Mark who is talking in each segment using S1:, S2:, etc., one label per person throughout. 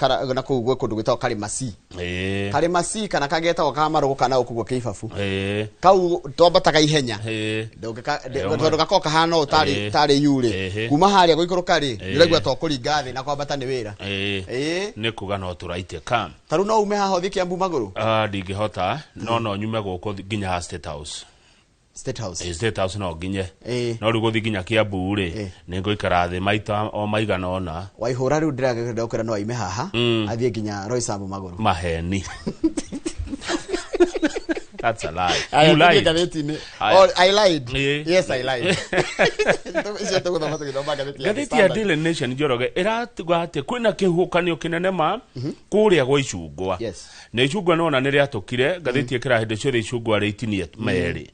S1: Na kũu gwĩ kũndũ gwĩtagwo Karimasi. Karimasi kana kagetagwo ka marũgũ kana gũkũ guo kĩibabu. Kau twambataga ihenya. Tondũ gakoragwo kahana ũũ tarĩ tarĩ yurĩ. Kuma harĩa gũikũrũka rĩ, nĩũraigua ta ũkũringa thĩ na kwambata nĩ wĩra.
S2: Nĩ kuga no tũraitĩka.
S1: Ta rĩu no ume haha ũthiĩ Kiambu magũrũ?
S2: Ah, ndingĩhota, no nyume gũkũ nginya ha State House.
S1: State House.
S2: State House no nginye. No rĩu gũthiĩ nginya Kiambu rĩ, nĩ ngũikara thĩ maita o maigana ũna.
S1: Waihũra rĩu ndĩragenda gũkwĩra no aime haha athiĩ nginya Roysambu magũrũ.
S2: Maheni. That's a lie.
S1: Aya,
S2: You
S1: tũthiĩ
S2: lied.
S1: ngathĩti-inĩ.
S2: Aya.
S1: Oh, I lied. Yes, I lied. Icio tũgũthoma tũgĩthoma ngathĩti ya The
S2: Ngathĩti ya
S1: Standard.
S2: Daily Nation, Njoroge, ĩratuga atĩ kwĩna kĩhuhũkanio kĩnene ma kũrĩa gwa icungwa. Na icungwa nĩwona nĩ rĩatũkire. Ngathĩti ĩkĩra hĩndĩ ciothe icungwa rĩitinie merĩ,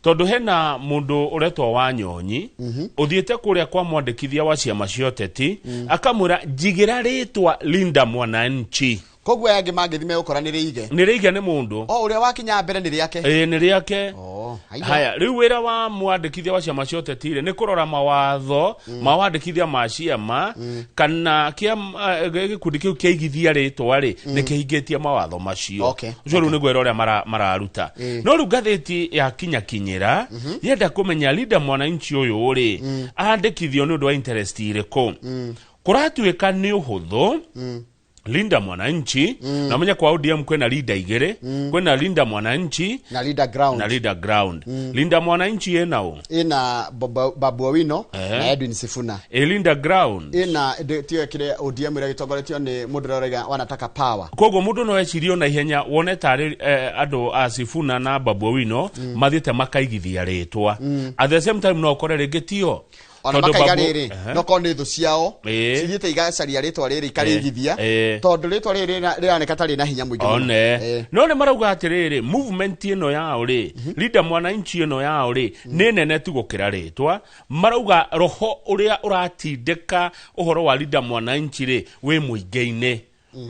S2: tondũ hena mũndũ ũretwo Wanyonyi ũthiĩte kũrĩa kwa mwandĩkithia wa ciama cia ũteti, akamwĩra, "Njigĩra rĩtwa Linda Mwananchi."
S1: Koguo aya angĩ mangĩthi megũkora nĩ rĩige.
S2: Nĩ rĩige nĩ mũndũ.
S1: O ũrĩa wakinya mbere nĩ rĩake.
S2: Ĩĩ, nĩ rĩake.
S1: Oh, haiya.
S2: Haya, rĩu wĩra wa mwandĩkithia wa ciama cia ũteti rĩ, nĩ kũrora mawatho ma wandĩkithia ma ciama, kana gĩkundi kĩu kĩaigithia rĩtwa rĩ, nĩ kĩhingĩtie mawatho macio. Ũcio rĩu nĩguo wĩra ũrĩa mararuta. No rĩu ngathĩti ya kinyakinyĩra yenda kũmenya Linda Mwananchi ũyũ rĩ, andĩkithio nĩ ũndũ wa interest irĩkũ. Kũratuĩka nĩ ũhũthũ Linda Mwananchi, na menye kwa ODM kwĩna Linda igĩrĩ, kwĩna Linda Mwananchi
S1: na Linda Ground.
S2: Na Linda Ground. Linda Mwananchi ĩna ũ?
S1: Ĩna Babu Owino na Edwin Sifuna.
S2: Ĩ Linda Ground?
S1: Ĩna tiyo kĩrĩa ODM ĩrĩa gĩtongoretio nĩ mũndũ ũrĩa ũraiga wanataka power.
S2: Koguo mũndũ no ecirie ona ihenya wone tarĩ andũ a Sifuna na Babu Owino mathiĩte makaigithia rĩtwa. At the same time no ũkore rĩngĩ tio.
S1: Ona
S2: Tondũ
S1: makaiga rĩrĩ, nokorwo nĩ thũ ciao cithiĩte igacaria rĩtwa rĩrĩ ikarĩigithia, tondũ rĩtwa rĩrĩ rĩroneka ta rĩna hinya mũingĩ mũno.
S2: One. No nĩ marauga atĩrĩrĩ, movement ĩno yao rĩ, Linda Mwananchi ĩno yao rĩ, nĩ nene tu gũkĩra rĩtwa. Marauga roho ũrĩa ũratindĩka ũhoro wa Linda Mwananchi rĩ, wĩ mũingĩ-inĩ.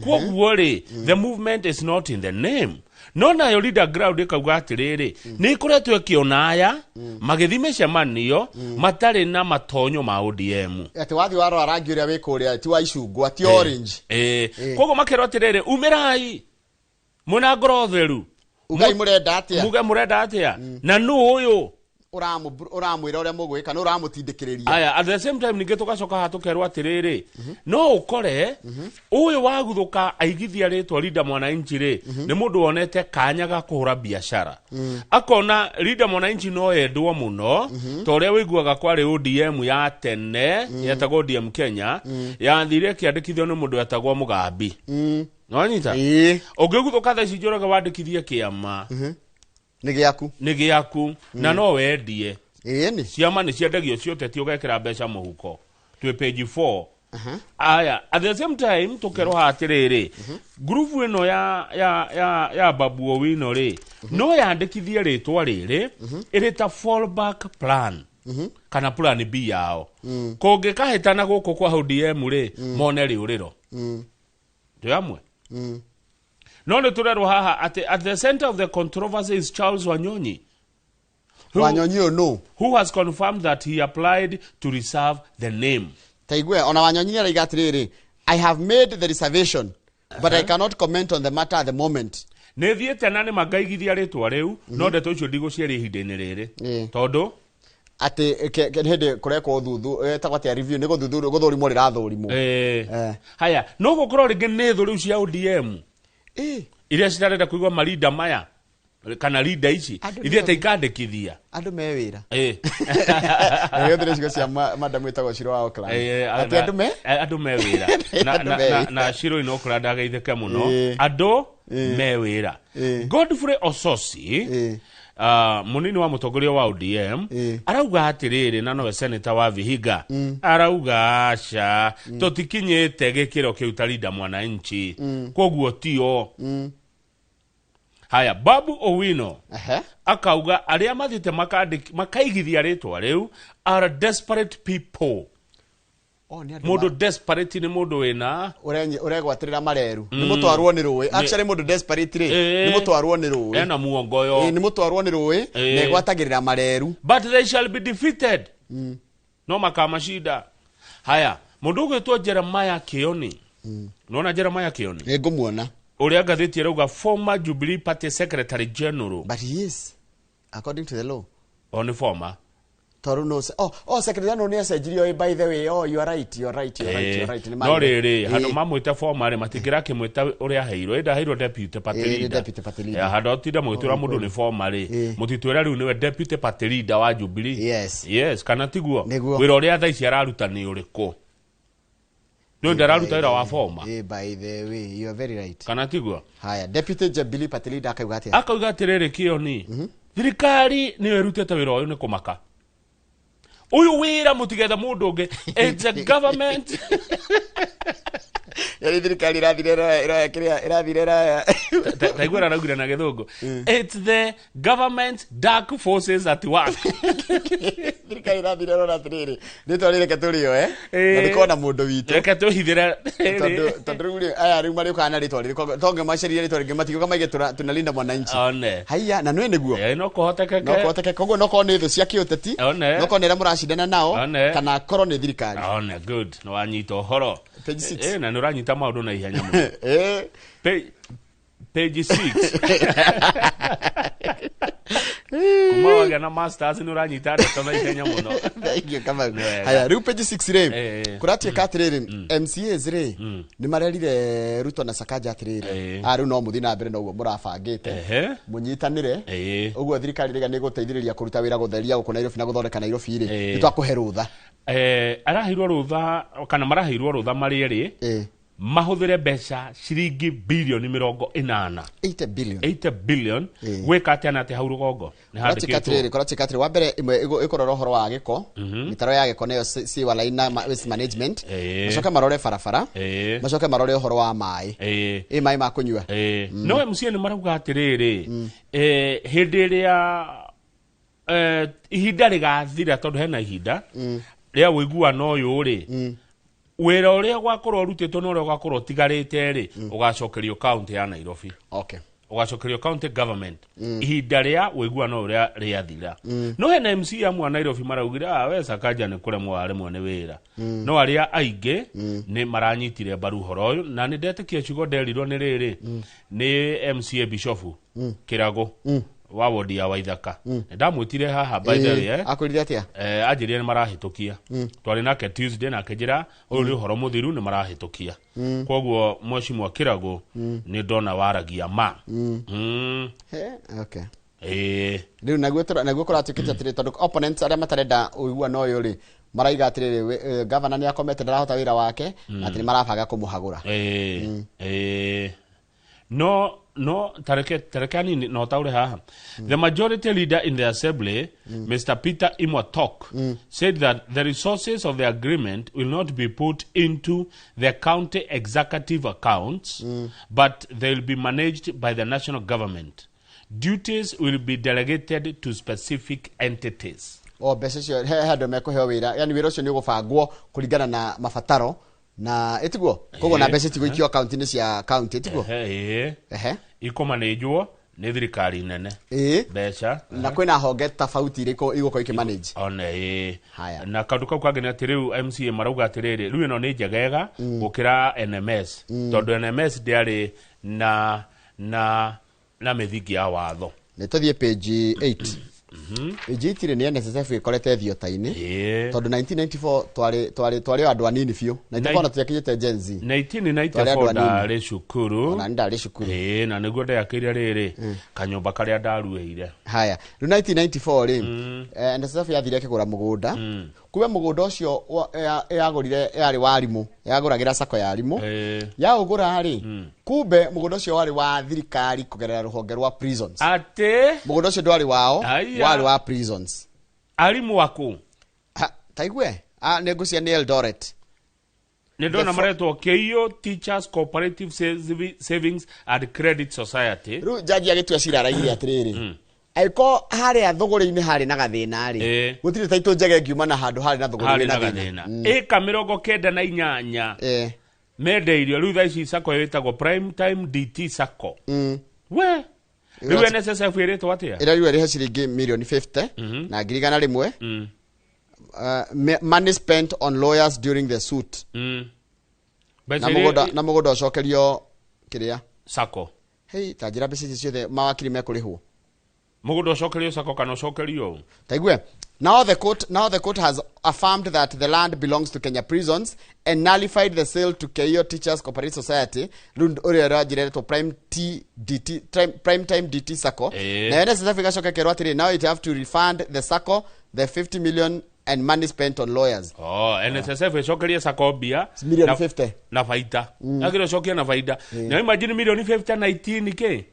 S2: Kwoguo rĩ, the movement is not in the name. No nayo Linda Ground ĩkauga atĩrĩrĩ, nĩ ĩkoretwo ĩkĩona aya magĩthiĩ mĩcemanio matarĩ na matonyo ma ODM.
S1: Atĩ wathiĩ warora rangi ũrĩa wĩ kũrĩa ti wa icungwa, ti orange.
S2: Koguo makerwo atĩrĩrĩ, umĩrai mwĩna ngoro theru.
S1: Ugai mũrenda atĩa.
S2: Muge mũrenda atĩa na nũ ũyũ
S1: ũramwĩra ũrĩa mũgwĩka, nĩ ũramũtindĩkĩrĩria.
S2: Aya, at the same time ningĩ tũgacoka haha tũkerwo atĩrĩrĩ, no ũkore ũyũ waguthũka aigithia rĩtwa Linda Mwananchi rĩ, nĩ mũndũ wonete kanya ga kũhũra biacara, akona Linda Mwananchi no endwo mũno, ta ũrĩa wĩiguaga kwarĩ ODM ya tene yetagwo ODM Kenya, yathire ĩkĩandĩkithio nĩ mũndũ wetagwo Mũgambi. Nĩwanyita?
S1: Ĩĩ.
S2: Ũngĩguthũka thaa ici, Njoroge, wandĩkithie kĩama,
S1: nĩ gĩaku.
S2: Nĩ gĩaku na no wendie.
S1: Ĩĩ nĩ.
S2: Ciama nĩ ciendagio cioteti, ũgekĩra mbeca mũhuko. Twĩ page 4. Aya, at the same time tũkerwo haha atĩrĩrĩ, ngurubu ĩno ya Babu Owino rĩ, no yandĩkithie rĩtwa rĩrĩ ĩrĩ ta fallback plan kana plan B yao, kũngĩkahĩtana gũkũ kwa ODM rĩ, mone rĩũrĩro. Twĩ hamwe? No nĩ tũrerwo haha atĩ at the center of the controversy is Charles Wanyonyi,
S1: Wanyonyi ũyũ nũ?
S2: Who has confirmed that he applied to reserve the name.
S1: Ta igue, ona Wanyonyi nĩ araiga atĩrĩrĩ, "I have made the reservation, but I cannot comment on the matter at the moment."
S2: Nĩ thiĩte na nĩ mangaigithia rĩtwa rĩu, no ndeto icio ndigũciaria ihinda-inĩ rĩrĩ, tondũ
S1: atĩ hĩndĩ kũrekwo ũthuthu etagwo atĩa, review, nĩ gũthuthurio, gũthũrimwo rĩrathũrimwo.
S2: Haya, no gũkorwo rĩngĩ nĩ thũ rĩu cia ODM iria citarenda kũigua marinda maya kana rinda ici
S1: Andũ
S2: ithiĩte ikandĩkithia.
S1: Andũ me wĩra. Nĩgethire ciugo cia madamu ĩtagwo Shiro wa Oakland. Atĩ andũ me
S2: andũ me wĩra.
S1: Andũ me wĩra.
S2: Na Shiro in Oakland ageithĩke mũno. Andũ me wĩra. Godfrey Ososi, mũnini wa mũtongoria wa ODM, arauga atĩrĩrĩ, na nowe senator wa Vihiga, arauga aca, tũtikinyĩte gĩkĩro kĩu ta Linda Mwananchi, koguo tio. Haya, Babu Owino akauga arĩa mathiĩte makaigithia rĩtwa rĩu are desperate people.
S1: Oh, nĩ andũ
S2: Mũndũ desperate nĩ mũndũ wĩna
S1: ũregwatĩrĩra mareru, nĩ mũtwarwo nĩ rũĩ. Actually, mũndũ desperate rĩ, nĩ mũtwarwo nĩ rũĩ.
S2: Ena muongoyo.
S1: Nĩ mũtwarwo nĩ rũĩ na ĩgwatagĩrĩra mareru.
S2: But they shall be defeated, no makamashinda. Haya, mũndũ ũgwĩtwo Jeremiah Kioni. Nona Jeremiah Kioni
S1: Nĩ ngũmuona.
S2: Ũrĩa ngathĩti ĩrauga, former Jubilee Party secretary general.
S1: But he is, according to the law.
S2: O nĩ former.
S1: Tondũ no oh, secretary no nĩ acenjirio, by the way. Oh, you are right, you are right, you are right, you are right. Nĩ
S2: No
S1: marire.
S2: rĩrĩ, handũ mamwĩte former rĩ, matingĩrakĩmwĩta ũrĩa aheirwo, ĩndĩ aheirwo deputy party
S1: Ĩĩ, nĩ
S2: leader.
S1: deputy party leader.
S2: Eh, handũ atinda mũgĩtwĩra mũndũ nĩ former rĩ, mũtitwĩra rĩu nĩwe deputy party leader wa Jubilee.
S1: Yes.
S2: Yes, kana tiguo?
S1: Nĩguo.
S2: Wĩra ũrĩa thaa ici araruta nĩ ũrĩkũ? Nĩ ndararuta wĩra wa former.
S1: By the way, you are very right.
S2: Kana tiguo?
S1: Haya, deputy Jubilee party leader akauga atĩa?
S2: Akauga atĩrĩrĩ, Kĩoni, thirikari nĩyo ĩrutĩte wĩra ũyũ, nĩ kũmaka ũyũ wĩra mũtigethe mũndũ ũngĩ, it's a government.
S1: Yani thirikari ĩrathire ĩroya kĩrĩa ĩrathire ĩroya.
S2: Taigua araugire na gĩthũngũ, it's the government dark forces at work.
S1: Thirikari ĩrathire ĩrona atĩrĩrĩ, rĩtwa rĩrĩ reke tũrĩoe na rĩkorwo na mũndũ witũ.
S2: Reke tũhithĩre.
S1: Tondũ rĩu rĩ, aya rĩu marĩũkaga na rĩtwa rĩrĩ tonge macarie rĩtwa rĩngĩ, matigũka maige tunalinda mwananchi.
S2: One.
S1: Haiya, na nĩ nĩguo.
S2: Eh, no kũhotekeke.
S1: No kũhoteke, koguo no korwo nĩ thũ cia kĩũteti,
S2: One.
S1: no korwo nĩ arĩa mũracindana nao,
S2: One.
S1: kana korwo nĩ thirikari.
S2: One, good, nĩ wanyita ũhoro.
S1: Page six.
S2: Eh, na nĩ ũranyita maũndũ na ihenya mũno. Page 6, kuma wagĩa na masters nĩ ũranyita ndeto na ihenya mũno.
S1: Thank you, Kamau.
S2: Nĩ wega.
S1: Haya, rĩu page 6 rĩ, kũratuĩka atĩrĩrĩ, MCAs rĩ, nĩ marerire Ruto na Sakaja atĩrĩrĩ, a rĩu no mũthiĩ na mbere na ũguo mũrabangĩte, mũnyitanĩre, ũguo thirikari rĩga nĩ ĩgũteithĩrĩria kũruta wĩra gũtheria gũkũ Nairobi na gũthondeka Nairobi rĩ, nĩ twakũhe rũtha.
S2: Eh, araheirwo rũtha kana maraheirwo rũtha marĩ erĩ mahũthĩre mbeca ciringi bilioni 80.
S1: 80 billion.
S2: 80 billion. Gwĩka atĩa na atĩa hau rũgongo nĩ
S1: Kũratuĩka
S2: handĩkĩtwo?
S1: atĩrĩrĩ, kũratuĩka atĩrĩrĩ, wa mbere ĩmwe ĩkũrora ũhoro wa gĩko, mĩtaro ya gĩko nĩyo sewer line na waste management, macoke marore barabara, macoke marore ũhoro wa maĩ, ĩ maĩ ma kũnyua.
S2: No MCA nĩ marauga atĩrĩrĩ, hĩndĩ ĩrĩa ihinda rĩgathira, tondũ hena ihinda rĩa ũiguano ũyũ rĩ, wĩra ũrĩa gwakorwo ũrutĩtwo na ũrĩa ũgakorwo ũtigarĩte rĩ, ũgacokerio kaunti ya Nairobi, ũgacokerio county government ihinda rĩa ũiguano ũrĩa rĩathira. No hena MC amwe a Nairobi maraugire, ah, we Sakaja nĩ kũremwo waremwo nĩ wĩra. No arĩa aingĩ nĩ maranyitire mbaru ũhoro ũyũ, na nĩ ndetĩkia ciugo nderirwo nĩ rĩrĩ, nĩ MCA Bishofu Kĩrago wa wodi ya Waithaka. Nĩ ndamwĩtire haha, by the way, eh.
S1: Akwĩrire atĩa?
S2: Eh, anjĩrire nĩ marahĩtũkia. Twarĩ nake Tuesday na akĩnjĩra ũyũ nĩ ũhoro mũthiru, nĩ marahĩtũkia. Koguo mheshimiwa Kĩrago, nĩ ndona waragia ma.
S1: He, okay.
S2: Ĩĩ.
S1: Rĩu naguo naguo kũratuĩkĩte atĩrĩ, tondũ opponents arĩa matarenda ũiguano ũyũ rĩ, maraiga atĩrĩrĩ, governor nĩ akomete, ndarahota wĩra wake, na atĩ nĩ marabanga kũmũhagũra.
S2: Ĩĩ. No tareke anini no taure haha. The majority leader in the assembly, Mr. Peter Imotok, said that the resources of the agreement will not be put into the county executive accounts, but they will be managed by the national government. Duties will be delegated to specific entities.
S1: O mbeca icio he handũ mekũheo wĩra, yani wĩra ũcio nĩ ũgũbangwo kũringana na mabataro na ĩtiguo, koguo na mbeca itigũikio akaunti-inĩ cia county, ĩtiguo?
S2: Ehe, ĩĩ.
S1: Ehe.
S2: Ikũmanĩnjwo nĩ thirikari nene
S1: Ĩĩ.
S2: mbeca.
S1: Na kwĩna honge tofauti irĩkũ igũkorwo ikĩmanage.
S2: One, ĩĩ.
S1: Haya.
S2: Na kaũndũ kau kangĩ nĩ atĩ rĩu MCA marauga atĩrĩrĩ, rĩu ĩno nĩ njegega gũkĩra NMS, tondũ NMS ndĩarĩ na mĩthingi ya watho.
S1: Nĩ tũthiĩ page 8. Page 8 rĩ, nĩ NSSF ĩkorete thiota-inĩ, tondũ 1994 twarĩ o andũ anini biũ, 94 na tũtiakinyĩte Gen Z. Twarĩ
S2: 1994
S1: andũ anini.
S2: Ndarĩ cukuru.
S1: Ona nĩ ndarĩ cukuru.
S2: Ĩĩ, na nĩguo ndeyakĩire rĩrĩ kanyũmba karĩa ndaruĩire.
S1: Haya, rĩu 1994 rĩ, NSSF yathire ĩkĩgũra mũgũnda. Kumbe mũgũnda ũcio yagũrire yarĩ wa arimũ, yagũragĩra sako ya arimũ. Yaũgũra rĩ, kumbe mũgũnda ũcio warĩ wa thirikari kũgerera rũhonge rwa prisons.
S2: Atĩ?
S1: Mũgũnda ũcio ndwarĩ wao.
S2: Aya.
S1: Warĩ wa prisons.
S2: Arimũ akũ?
S1: Ha, taigue, ah, nĩ ngũcia nĩ Eldoret.
S2: Nĩ ndona maretwo KO Teachers Cooperative Savings and Credit Society.
S1: Rĩu jaji agĩtua cira araigire atĩrĩrĩ, angĩkorwo harĩa thũgũrĩ-inĩ harĩ na gathĩna rĩ, gũtirĩ taitũ njega ĩngiuma na handũ harĩ na thũgũrĩ
S2: harĩ
S1: wĩna
S2: na
S1: thĩna.
S2: Gathĩna ĩka 98 mendeirio. Rĩu thaa ici sacco ĩtagwo Prime Time DT Sacco. We, rĩu NSSF ĩrĩtwo atĩa?
S1: Ĩrarirwo ĩrĩhe ciringi mirioni 50 na 100,000, money spent on lawyers during the suit.
S2: Mbeca
S1: Na mũgũnda, na mũgũnda ũcokerio kĩrĩa
S2: sako.
S1: Hei, ta njĩra mbeca ici ciothe mawakiri mekũrĩhwo.
S2: Mũgũnda ũcokerio sako kana ũcokerio ũ?
S1: Taigue. Now the court has affirmed that the land belongs to Kenya Prisons and nullified the sale to Keio Teachers Cooperative Society. Rĩu ũrĩa ũranjĩra Prime TDT, Prime Time DT Sacco. Na NSSF ĩgacoka ĩkerwo atĩrĩ, now it have to refund the Sacco the 50 million and money spent on lawyers.
S2: Oh, NSSF ĩcokerie sako mbia
S1: Milioni
S2: na
S1: 50.
S2: Na baita agĩrĩ ũcokie na baita. Na imagine milioni 50 19 kĩ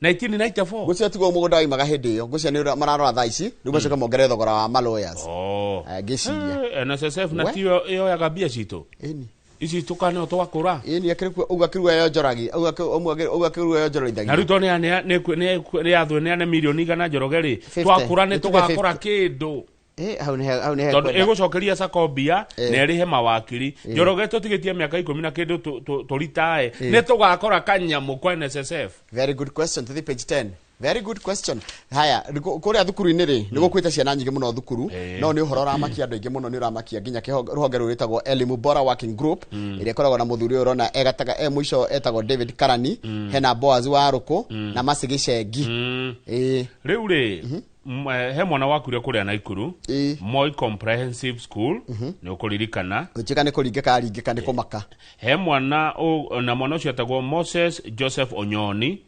S2: 1994.
S1: Ngũcia tiguo mũgũnda waimaga hĩndĩ ĩyo. Ngũcia nĩ mararora thaa ici. Rĩu macoke mongerere thogora wa ma lawyers.
S2: Oh.
S1: Ngĩciria.
S2: NSSF na
S1: We?
S2: tiyo ĩyoyaga mbia citũ
S1: Ĩni.
S2: Ici tũkaneo twakũra.
S1: Ĩni akĩrĩ kuo ũguo akĩruga yonjoragi. Ũguo akĩruga
S2: Na
S1: yonjorithagia.
S2: rĩu tondũ nĩ yathwe nĩ ane milioni 100 Njoroge rĩ,
S1: 50.
S2: twakũra nĩ
S1: Nĩ tuge
S2: tũgakũra
S1: 50.
S2: kĩndũ.
S1: Hau nĩ hau nĩ
S2: Tondũ
S1: hekwenda.
S2: ĩgũcokeria sako mbia na ĩrĩhe mawakiri. Njoroge, tũtigĩtie mĩaka 10 na kĩndũ tũritae, nĩ tũgakora kanyamũ kwa NSSF.
S1: Very good question. Tuthi page 10. Very good question. Haya, kũrĩa thukuru-inĩ rĩ, nĩ gũkuĩte ciana nyingĩ mũno thukuru. No nĩ ũhoro ũramakia andũ aingĩ mũno, nĩ ũramakia nginya rũhonge rũrũ rwĩtagwo Elimu Bora Working Group, ĩrĩa ĩkoragwo na mũthuri ũyũ ũrona egataga e mũico etagwo David Karani, hena Boaz wa Rũkũ na Mercy Gĩcengi.
S2: Rĩu rĩ, he mwana wakuire kũrĩa Naikuru, Moi Comprehensive School, nĩ ũkũririkana.
S1: Gũtuĩka nĩ kũringĩka aringĩka nĩ kũmaka.
S2: He mwana na mwana ũcio etagwo Moses Joseph Onyoni,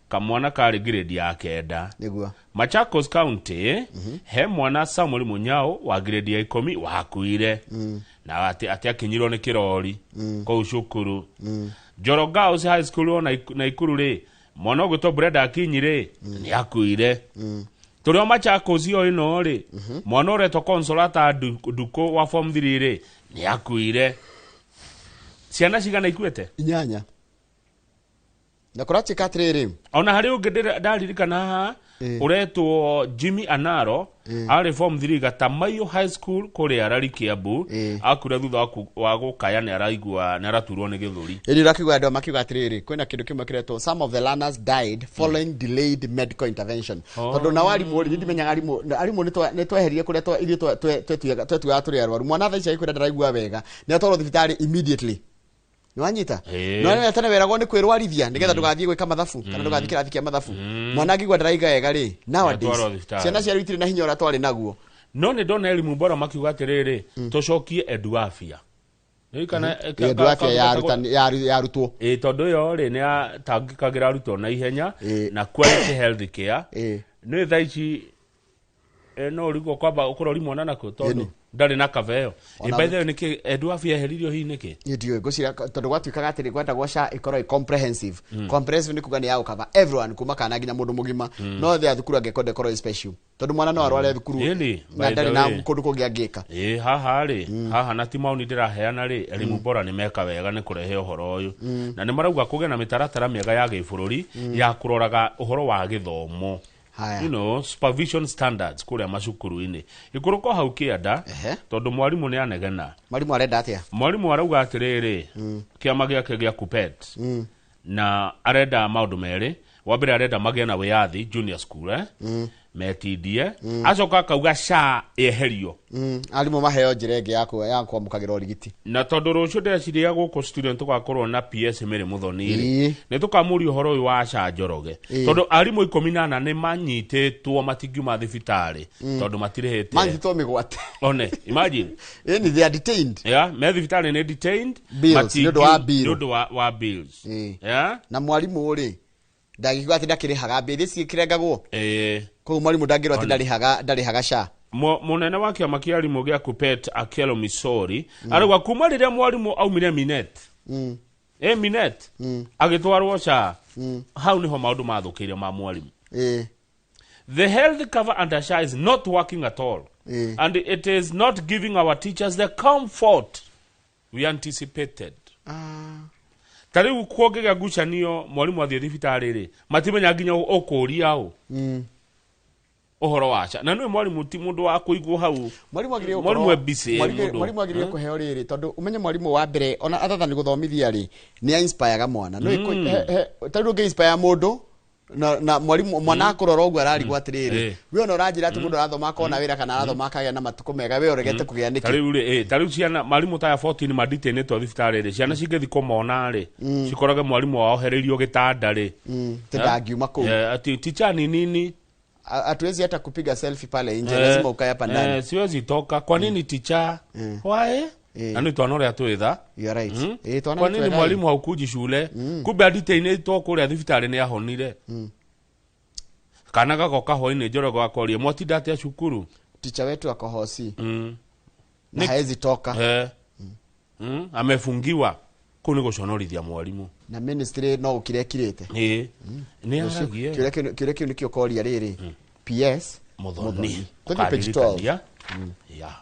S2: kamwana karĩ grade ya 9. Machakos County, he mwana Samuel Munyao wa grade ya 10 wakuire na atĩ akinyirwo nĩ kĩrori kũu cukuru. Njoro Girls High School o Naikuru rĩ, mwana ũgwĩtwo Brenda Akinyi rĩ, nĩ akuire. Tũrĩ o Machakos o ĩno rĩ, mwana ũretwo Consolata Nduku wa form 3 rĩ, nĩ akuire. Ciana cigana ikuĩte?
S1: 8. Na kũratuĩka atĩrĩrĩ,
S2: Ona harĩ ũngĩ ndaririkana haha ũretwo Jimmy Anaro, arĩ form 3 Gatamayo High School kũrĩa Arari, Kiambu. Akuire thutha wa gũkaya nĩ araigua nĩ araturwo nĩ gĩthũri.
S1: Ĩni ũrakiuga andũ makiuga atĩrĩrĩ, kwĩna kĩndũ kĩmwe kĩretwo some of the learners died following delayed medical intervention. Tondũ na arimũ rĩ, niĩ ndimenyaga arimũ nĩ tweherire kũrĩa ithuĩ twetuaga tũrĩ arwaru. Mwana thaa ici agĩkwĩra ndaraigua wega, nĩ atwarwo thibitarĩ immediately. Nĩ wanyita? No nĩ tene weragwo nĩ kwĩrwarithia nĩgetha ndũgathiĩ gwĩka mathabu kana ndũgathiĩ kĩrathi kĩa mathabu. Mwana angĩigua ndaraigua wega rĩ, nowadays
S2: Atwarwo thibitarĩ.
S1: ciana cia rĩu itirĩ na hinya ũrĩa twarĩ naguo.
S2: No nĩ ndona Elimu Bora makiuga atĩrĩrĩ, tũcokie Edu Afya. Ririkana
S1: Edu Afya ya arutani, ya arutwo.
S2: Ĩ, tondũ ĩyo rĩ, nĩ yatangĩkagĩra arutwo na ihenya na quality health care. Nĩ thaa ici no ũrigwo kwamba ũkũrori mwana nako tondũ ndarĩ na cover ĩyo.
S1: Ona
S2: By the way, nĩkĩ Edu Afya eheririo hihi nĩkĩ?
S1: Niĩ ndiũĩ, ngwĩciria tondũ gwatuĩkaga atĩrĩ, gwendagwo SHA ĩkorwo ĩ comprehensive. Comprehensive nĩ kuga nĩ ya gũcover everyone kuma kana nginya mũndũ mũgima. No thĩ ya thukuru angĩkorwo ndĩkorwo ĩ special, tondũ mwana no arware thukuru
S2: Ĩni,
S1: na
S2: by the
S1: ndarĩ na
S2: way.
S1: kũndũ kũngĩ angĩka.
S2: Ĩ, haha rĩ, haha na ti maoni ndĩraheana rĩ, Elimu Bora nĩ meka wega nĩ kũrehe ũhoro ũyũ, na nĩ marauga kũgĩe na mĩtaratara mĩega ya gĩbũrũri ya kũroraga ũhoro wa gĩthomo.
S1: Haya.
S2: Supervision standards kũrĩa macukuru-inĩ. Ikũrũka hau kĩanda, tondũ mwarimũ nĩ anegena.
S1: Mwarimũ arenda atĩa?
S2: Mwarimũ arauga atĩrĩrĩ, kĩama gĩake gĩa KUPPET, na arenda maũndũ merĩ. Wa mbere, arenda magĩe na wĩyathi junior school, metindie. Acoka akauga SHA yeherio.
S1: Arimũ maheo njĩra ĩngĩ ya kwamũkagĩra ũrigiti.
S2: Na tondũ rũciũ ndĩreciria gũkũ studio tũgakorwo na PS Mary Muthoni rĩ, nĩ tũkamũria ũhoro ũyũ wa SHA, Njoroge, tondũ arimũ 14 nĩ manyitĩtwo matingiuma thibitarĩ tondũ matirĩhĩte.
S1: Manyitwo mĩgwate.
S2: One, imagine.
S1: Ĩni, they are detained.
S2: Yeah, me thibitarĩ nĩ detained.
S1: Bills, nĩ ũndũ wa bill.
S2: Nĩ ũndũ wa bills. Yeah.
S1: Na mwarimũ rĩ, ndangĩkiuga atĩ ndakĩrĩhaga mbia iria cikĩrengagwo. Koguo mwarimũ ndangĩrwo atĩ ndarĩhaga SHA.
S2: Mũnene wa kĩama kĩa arimũ gĩa KUPPET, Akelo Misori, arauga kuma rĩrĩa mwarimũ aumire Minet, Minet agĩtwarwo SHA, hau nĩho maũndũ mathũkĩire ma mwarimũ. The health cover under SHA is not working at all and it is not giving our teachers the comfort we anticipated. Ta rĩu kuongĩgĩa ngucanio, mwarimũ athiĩ thibitarĩ rĩ, matimenya nginya ũkũria ũ ũhoro wa SHA, na nĩwe mwarimũ ti mũndũ wa kũigwo hau.
S1: Mwarimu agĩrĩire
S2: Mwarimu
S1: gũkorwo
S2: e busy, mũndũ.
S1: Mwarimu agĩrĩire kũheo rĩrĩ, tondũ ũmenye mwarimũ wa mbere ona other than gũthomithia rĩ, nĩ inspireaga mwana. No ta rĩu ũngĩ inspire mũndũ Na mwarimu mwana akũrora ũguo ararigwo atĩrĩrĩ, we ona ũranjĩra atĩ mũndũ arathoma akona wĩra kana arathoma akagĩa na matukũ mega, we ũregete kũgĩa
S2: Ta
S1: nĩkĩ?
S2: rĩu rĩ, ta rĩu ciana marimũ ta ya 14 manditĩnĩtwo thibitarĩ rĩ, ciana cingĩthi kũmona rĩ, cikorage mwarimũ wao ohereirio gĩtanda rĩ.
S1: Ti ndangiuma kũu.
S2: Ati ticha ni nini?
S1: Hatuwezi hata kupiga selfie pale nje, lazima ukae hapa ndani.
S2: Siwezi toka. Kwa nini ticha? Why? Na nĩ twana ũrĩa twĩtha.
S1: You are right. Twana
S2: Kwa
S1: nĩ
S2: nini
S1: twega.
S2: mwalimu haukuji shule? Kumbe anditĩinĩtwo kũrĩa thibitarĩ nĩ ahonire. Kana gagoka hwainĩ Njoroge gakoria mwatinda atĩa cukuru?
S1: Ticha wetu ako hosi na haezi toka.
S2: Amefungiwa. Kũu nĩ gũconorithia mwarimu.
S1: Na ministry no ũkire ĩkirĩte.
S2: Ĩ nĩ aragie.
S1: Kĩũria kĩu nĩkĩo koria rĩrĩ, PS
S2: Muthoni.
S1: Tũthiĩ page 12.
S2: Ũkaririkania. Ya.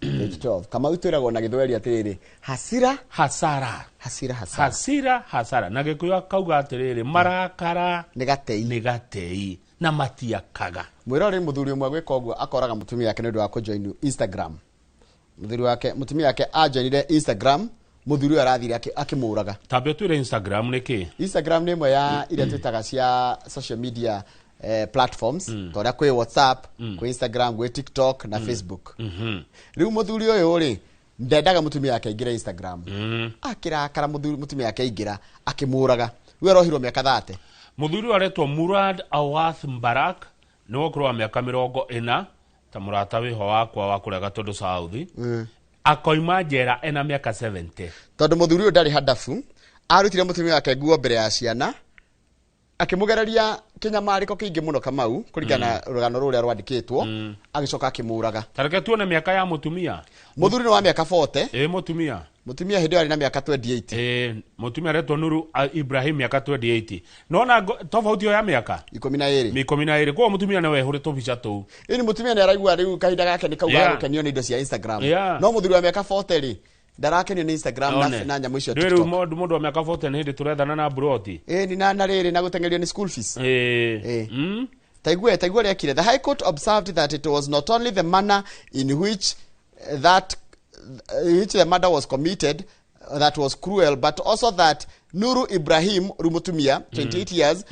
S1: Page 12. Kamau, twĩragwo na gĩthweri atĩrĩrĩ, hasira
S2: Hasara.
S1: Hasira, hasara.
S2: Hasira, hasara. Na gĩkũyũ akauga atĩrĩrĩ, marakara
S1: nĩ gatei.
S2: Nĩ gatei na matiakaga.
S1: Mwĩrore mũthuri ũmwe gwĩka ũguo, akoraga mũtumia wake nĩ ũndũ wa kũjoin Instagram. Mũthuri wake, mũtumia wake ajoinire Instagram, mũthuri ũyũ arathire akĩmũraga.
S2: Tambe ũtwĩre Instagram nĩ kĩ?
S1: Instagram nĩ ĩmwe ya iria twĩtaga cia social media platforms, ta ũrĩa kwĩ WhatsApp, kwĩ Instagram, gwĩ TikTok na Facebook. Rĩu mũthuri ũyũ rĩ, ndendaga mũtumia wake aingĩre Instagram. Akĩrakara mũthuri, mũtumia wake aingĩra, akĩmũraga. Rĩu arohirwo mĩaka 30.
S2: Mũthuri ũyũ aretwo Murad Awath Mbarak, nĩ wa ũkũrũ wa mĩaka 40, ta mũrata wĩho wakwa wa kũrĩa Gatũndũ South. Akoima njera ena mĩaka 70.
S1: Tondũ mũthuri ũyũ ndarĩ handabu, arutire mũtumia wake nguo mbere ya ciana, akĩmũgereria kĩnyamarĩko kĩingĩ mũno, Kamau, kũringana na rũgano rũrĩa rwandĩkĩtwo, agĩcoka akĩmũraga.
S2: Ta reke tuone mĩaka ya mũtumia.
S1: Mũthuri nĩ wa mĩaka 40.
S2: Ĩ, mũtumia?
S1: Mũtumia hĩndĩ ĩyo arĩ na mĩaka 28.
S2: Ĩ, mũtumia aretwo Nuru Ibrahim, mĩaka 28. Nona tofauti ĩyo ya mĩaka
S1: 12.
S2: 12. Koguo mũtumia nĩwe ehũrĩ tũbica tũu.
S1: Ĩni, mũtumia nĩ araigua rĩu kahinda gake nĩ kauga gũkenio nĩ indo cia Instagram. No mũthuri wa mĩaka 40 rĩ, ndarakenio nĩ Instagram na nyamũ icio
S2: Ndũĩ rĩu
S1: TikTok.
S2: Mũndũ wa mĩaka 40 nĩ hĩndĩ tũrethana na mburoti.
S1: Ĩni, na rĩrĩ na gũteng'erio nĩ school fees.
S2: Ĩ.
S1: Ĩ. Taigue ũrĩa ekire. The high court observed that it was not only the manner in which which the murder was committed that was cruel, but also that Nuru Ibrahim rumutumia, 28 years,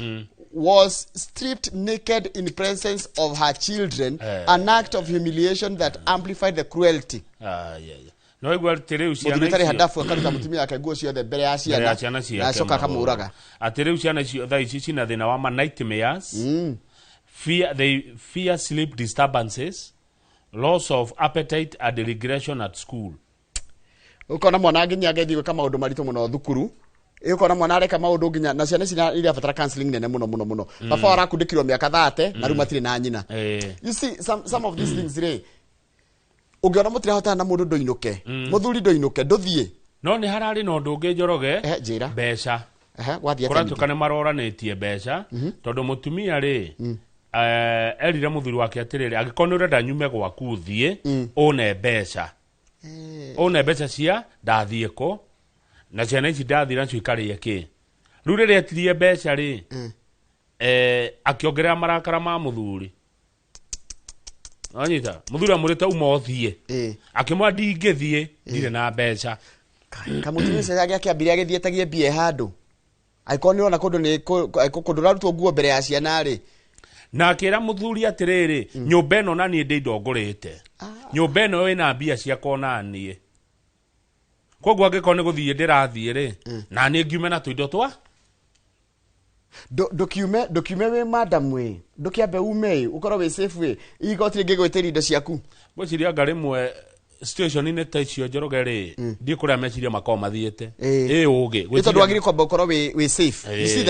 S1: was stripped naked in presence of her children, an act of humiliation that amplified the cruelty.
S2: Ah, yeah. No igua atĩ rĩu ciana
S1: Mũthuri ũtarĩ
S2: icio
S1: handabu akaruta mũtumia wake nguo ciothe mbere ya
S2: mbere ya
S1: ciana
S2: ciana
S1: na
S2: ciake
S1: acoka
S2: maũndũ.
S1: akamũraga.
S2: Atĩ rĩu ciana icio thaa ici cina thĩna wa ma nightmares, fear, they fear sleep disturbances, loss of appetite and regression at school.
S1: Ukona mwana nginya agĩthiĩ gwĩka maũndũ maritũ mũno thukuru. Ũkona mwana areka maũndũ nginya na ciana ici irabatara counseling nene mũno mũno mũno. Baba arakundĩkirwo mĩaka 30 na rĩu matirĩ na nyina. You see, some of these things rĩ, ũngĩona mũtirahotana na mũndũ, ndũinũke. Mũthuri, ndũinũke, ndũthiĩ.
S2: No nĩ hararĩ na ũndũ ũngĩ, Njoroge.
S1: Ehe, njĩra.
S2: Mbeca.
S1: Ehe, gwathiĩ atĩa?
S2: Kũratuĩka nĩ maroranĩtie mbeca, tondũ mũtumia rĩ, erire mũthuri wake atĩrĩrĩ, angĩkorwo nĩ ũrenda nyume gwaku thiĩ, ũne mbeca, ũne mbeca cia ndathiĩ kũ na ciana ici ndathiĩ nacio ikarĩe kĩ. Rĩu rĩrĩa etirie mbeca rĩ, akĩongerera marakara ma mũthuri. Anyita mũthuri amũrĩte uma ũthiĩ. Akĩmwĩra ndingĩthiĩ, ndirĩ na mbeca.
S1: Kamũtumia ũcio agĩakĩambirie agĩthiĩ etagie mbia handũ, angĩkorwo nĩ ũrona kũndũ nĩ kũndũ ũrarutwo nguo mbere ya ciana rĩ.
S2: Na akĩra mũthuri atĩrĩrĩ, nyũmba ĩno na niĩ ndĩ indo ngũrĩte, nyũmba ĩno ĩna mbia ciakwa na niĩ, koguo angĩkorwo nĩ gũthiĩ ndĩrathiĩ rĩ, na niĩ ngiume na tũindo twa
S1: Ndũkiume wĩ madam ĩ, ndũkĩambe ume ĩ, ũkorwo wĩ safe ĩ, igoti rĩngĩgwĩtĩria indo ciaku.
S2: Ngwĩciria anga rĩmwe situation-inĩ ta icio, Njoroge rĩ, ndiĩ kũrĩa meciria makoragwo mathiĩte. Ĩ ũgĩ.
S1: Nĩ tondũ wagĩrĩire kwamba ũkorwo wĩ safe. You see,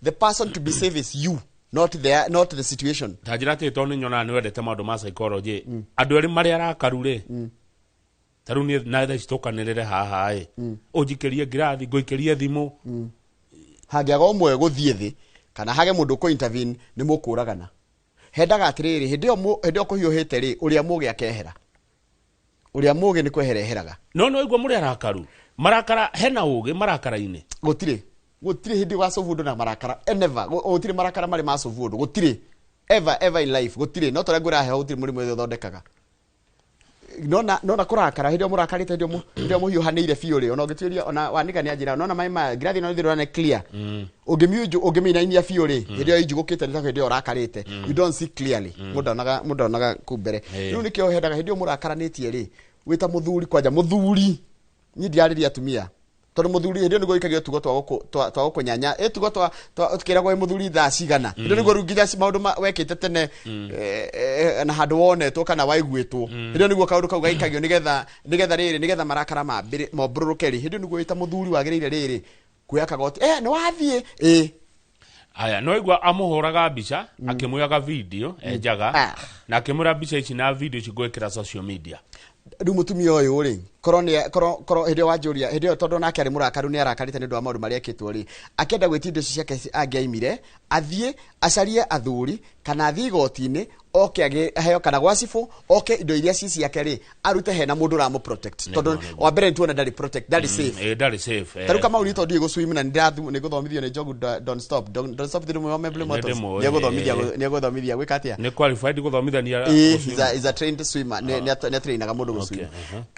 S1: the person to be safe is you, not the situation.
S2: Ta njĩra atĩ tondũ nĩ nyonaga nĩ wendete maũndũ ma psychology, andũ erĩ marĩ arakaru rĩ, ta rĩu niĩ na thaa ici tũkanĩrĩre haha ĩ, ũnjikĩrie ngirathi, ngũikĩrie thimũ.
S1: Hangĩaga ũmwe gũthiĩ thĩ kana hage mũndũ ũkũ intervene, nĩ mũkũragana. Hendaga atĩrĩrĩ, hĩndĩ ĩyo hĩndĩ ĩyo kũhiũhĩte rĩ, ũrĩa mũgĩ akehera, ũrĩa mũgĩ nĩ kwehera eheraga.
S2: No no igua mũrĩ arakaru, marakara hena ũgĩ marakara-inĩ.
S1: Gũtirĩ hĩndĩ wacobu ũndũ na marakara. Never. Gũtirĩ marakara marĩ macobu ũndũ, gũtirĩ, ever ever in life, gũtirĩ. No torĩa ngwĩra heho, gũtirĩ mũrimũ ũthondekaga. Nona kũrakara hĩndĩ ĩyo mũrakarĩte, hĩndĩ ĩyo mũhiũhanĩire biũ rĩ, ona ũngĩtuĩria ona Wanĩka nĩ anjĩra, nona maĩ maya ngirathi ĩno nĩ clear, ũngĩmiunju ũngĩmĩinainia biũ rĩ, hĩndĩ ĩyo ĩnjugũkĩte nĩ ta hĩndĩ ĩyo ũrakarĩte, you don't see clearly, mũndũ ndonaga kũu mbere. Rĩu nĩkĩo hendaga hĩndĩ ĩyo mũrakaranĩtie rĩ, wĩta mũthuri, kwanja mũthuri, niĩ ndirarĩria atumia, tondũ mũthuri hĩndĩ ĩyo nĩguo wĩikagio tugo twa gũkũnyanya, ĩ tugo twa tũkĩragwo ĩ mũthuri thaa cigana, hĩndĩ ĩyo nĩguo rĩu nginya maũndũ wekĩte tene, na handũ wonetwo kana waiguĩtwo, hĩndĩ ĩyo nĩguo kaũndũ kau gaikagio nĩgetha rĩrĩ, nĩgetha marakara mambĩrĩ mombũrũrũke rĩ, hĩndĩ ĩyo nĩguo wĩta mũthuri wagĩrĩire rĩrĩ kuoya kagoti, nĩ wathiĩ ĩ.
S2: Aya, no igua amũhũraga mbica, akĩmuoyaga video enjaga, na akĩmwĩra mbica ici na video ici ngwĩkĩra social media.
S1: Rĩu mũtumia ũyũ rĩ, korwo nĩ korwo hĩndĩ ĩyo wanjũria, hĩndĩ ĩyo tondũ nake arĩ mũrakaru, nĩ arakarĩte nĩ ũndũ wa maũndũ marĩa ekĩtwo rĩ, akĩenda gwĩtia indo icio ciake angĩaimire, athiĩ acarie athuri kana athiĩ igoti-inĩ, oke aheo kana gwa cibũ, oke indo iria ci ciake rĩ, arute hena mũndũ ũramũ protect, tondũ wa mbere nĩtuona ndarĩ protect, ndarĩ safe.
S2: Ndarĩ safe.
S1: Ta rĩu Kamau nĩ tondũ ndiũĩ gũswim na nĩ ngũthomithio nĩ Njogu don't stop, don't stop through my motors. Nĩ egũthomithia gwĩka atĩa?
S2: Nĩ qualified gũthomithania.
S1: Is a trained swimmer, nĩ atrainaga mũndũ gũswim.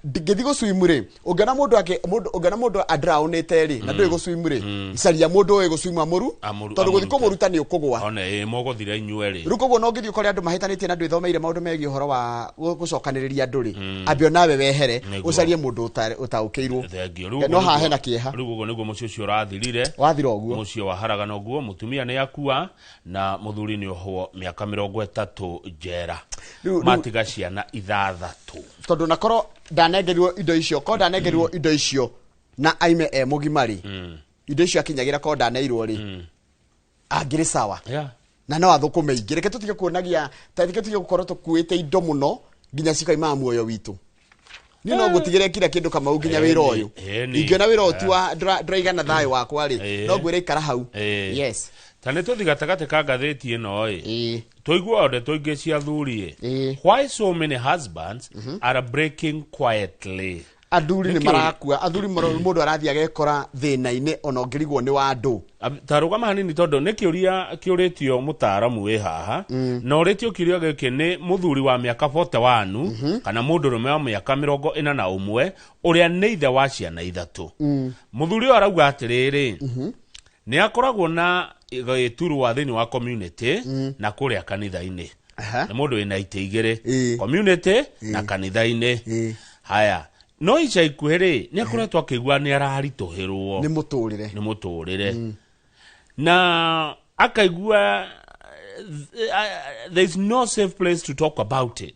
S1: Ngĩthiĩ gũswim rĩ, ũngĩona mũndũ ũngĩona mũndũ adrawnĩte rĩ, na ndũĩ gũswim rĩ, caria mũndũ ũĩ gũswim amũru, tondũ gũthiĩ kũmũruta nĩ ũkũgwa.
S2: One ĩ mũgũthire inyuerĩ.
S1: Rĩu koguo no ũngĩthiĩ ũkore andũ mahĩtanĩtie na ndwĩthomeire maũndũ megiĩ ũhoro wa gũcokanĩrĩria andũ rĩ, ambe onawe wehere, ũcarie mũndũ ũtaũkĩirwo.
S2: Thengio.
S1: No haha hena kĩeha.
S2: Rĩu ũguo nĩguo mũciĩ ũcio ũrathirire.
S1: Wathira ũguo.
S2: Mũciĩ waharagana ũguo, mũtumia nĩ akua na mũthuri nĩ ohwo mĩaka 30 njera. Matiga ciana 6.
S1: Tondũ na korwo ndanengerirwo indo icio, korwo ndanengerirwo indo icio na aime e mũgima rĩ, indo icio akinyagĩra korwo ndaneirwo rĩ, angĩrĩ sawa. Na no athũkũme ingĩ. Reke tũtige kuonagia, reke tũtige gũkorwo tũkuĩte indo mũno nginya cikaimaga muoyo witũ. Niĩ no ngũtigĩre kila kĩndũ Kamau nginya wĩra ũyũ. Ingĩona wĩra ũyũ ti wa ndũraigana thayũ wakwa rĩ, no ngwĩre ikara hau. Yes.
S2: Ta nĩ tũthiĩ gatagatĩ ka ngathĩti ĩno ĩ. Tũiguaga ndeto ingĩ cia athuri ĩ. Why so many husbands are breaking quietly?
S1: Athuri nĩ marakua, athuri mũndũ arathiĩ agekora thĩna-inĩ ona ũngĩrigwo nĩ wa andũ.
S2: Ta rũgama hanini tondũ nĩ kĩũria kĩũrĩtio mũtaaramu wĩ haha, na ũrĩtio kĩũria gĩkĩ nĩ mũthuri wa mĩaka 41 kana mũndũrũme wa mĩaka 41 ũrĩa nĩ ithe wa ciana 3. Mũthuri ũyũ arauga atĩrĩrĩ, nĩ akoragwo na gĩturwa thĩinĩ wa community na kũrĩa kanitha-inĩ. Nĩ mũndũ wĩna itĩ igĩrĩ, community na kanitha-inĩ. Haya, no ica ikuhĩ rĩ, nĩ akoretwo akĩigua nĩ araritũhĩrwo
S1: nĩ mũtũrĩre,
S2: nĩ mũtũrĩre, na akaigua there is no safe place to talk about it.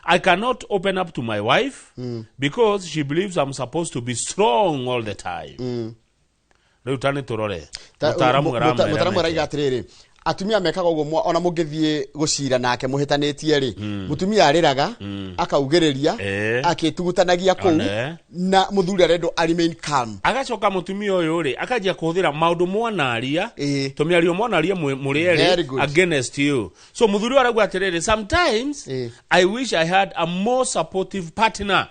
S2: I cannot open up to my wife because she believes I'm supposed to be strong all the time. Rĩu ta nĩ tũrore mũtaaramu
S1: araiga atĩrĩrĩ, atumia mekaga ũguo ona mũngĩthiĩ gũcira nake mũhĩtanĩtie rĩ, mũtumia arĩraga, akaugĩrĩria, akĩtugutanagia kũu, na mũthuri arendwo a remain calm.
S2: Agacoka mũtumia ũyũ rĩ, akanjia kũhũthĩra maũndũ mwanaria, tũmĩario mwanaria mũrĩ erĩ against you. So mũthuri ũyũ arauga atĩrĩrĩ, sometimes I wish I had a more supportive partner.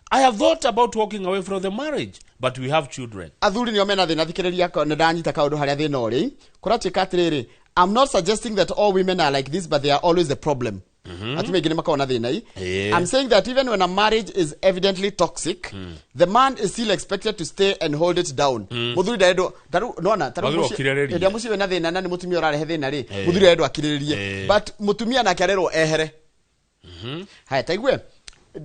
S2: I have thought about walking away from the marriage, but we have children.
S1: Athuri nĩo mena thĩna, thikĩrĩria nĩ ndanyita kaũndũ harĩa thĩna ũrĩ. Kũratuĩka atĩrĩrĩ, I'm not suggesting that all women are like this, but they are always the problem. Atumia aingĩ nĩ makoragwo na thĩna i. I'm saying that even when a marriage is evidently toxic, the man is still expected to stay and hold it down. Mũthuri ndarendwo, tarĩu nona, tarĩu hĩndĩ ĩrĩa mũciĩ wĩna thĩna na nĩ mũtumia ũrarehe thĩna rĩ, mũthuri arendwo akirĩrĩrie. But mũtumia nake arerwo ehere. Haya, taigue.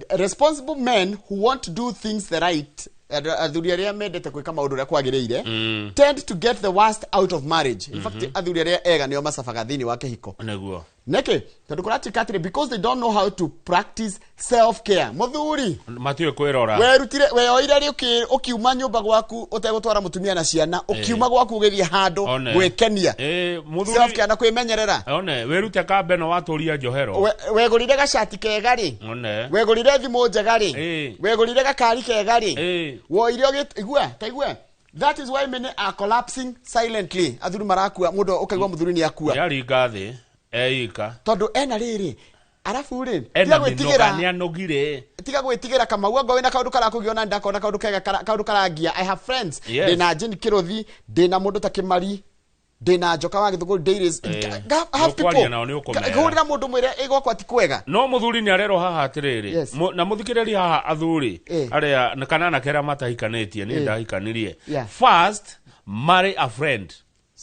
S1: Responsible men who want to do things the right, athuri arĩa mendete gwĩka maũndũ ũrĩa kwagĩrĩire, tend to get the worst out of marriage. In fact, athuri arĩa ega nĩo macabaga thĩinĩ wa kĩhiko.
S2: Nĩguo.
S1: Nĩkĩ? Tondũ kũratuĩka atĩrĩ, because they don't know how to practice self care. Mũthuri
S2: matiũĩ kwĩrora.
S1: Werutire, weyoire rĩ, ũkiuma nyũmba gwaku ũtegũtwara mũtumia na ciana, ũkiuma gwaku ũgĩthiĩ handũ gwĩkenia. Self care na kwĩmenyerera.
S2: One, wĩrute kambe no watũria njohero.
S1: Wegũrire gacati kega rĩ. Wegũrire thimũ njega rĩ. Wegũrire gakari kega rĩ. Woire igua, ta igua. That is why many are collapsing silently. Athuri marakua, mũndũ ũkaigua mũthuri nĩ akua.
S2: Yaringa thĩ. Eika.
S1: Tondũ ena rĩrĩ, arabu rĩ, tiga gwĩtigĩra Kamau, angorwo wĩna kaũndũ karakũgia ona ndakona kaũndũ kega, kaũndũ karangia. I have friends. Ndĩna Jane Kĩrũthi, ndĩna mũndũ ta Kĩmari. Ndĩna njoka wa gĩthũngũri dailies. Have
S2: Nĩũkwaria
S1: people.
S2: nao, nĩũkũmera.
S1: Hũrĩra mũndũ mwĩre ĩ gwakwa ti kwega.
S2: No muthuri nĩ arerwo haha atĩrĩrĩ,
S1: Yes.
S2: na mũthikĩrĩri haha athuri arĩa na kana anake arĩa matahikanĩtie, niĩ ndahikanirie, first marry a friend.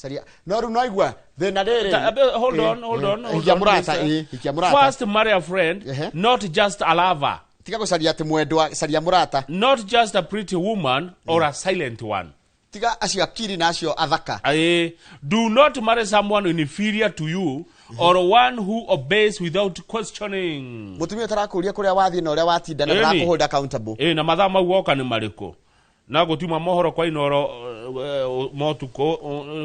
S1: Caria no rĩu no igua thĩna rĩrĩ.
S2: Hold on, hold on, hold
S1: Hikia
S2: on,
S1: mũrata.
S2: mister.
S1: Hikia mũrata.
S2: First marry a friend, not just a lover.
S1: Tiga gũcaria atĩ mwendwa, caria mũrata.
S2: Not just a pretty woman or a silent one.
S1: Tiga acio akiri na acio athaka.
S2: Do not marry someone inferior to you or one who obeys without questioning.
S1: Mũtumia ũtarakũria kũrĩa wathiĩ na ũrĩa watinda na ndarakũhold accountable.
S2: Na mathaa mau woka nĩ marĩkũ na gũtiuma mohoro kwa Inoro motukũ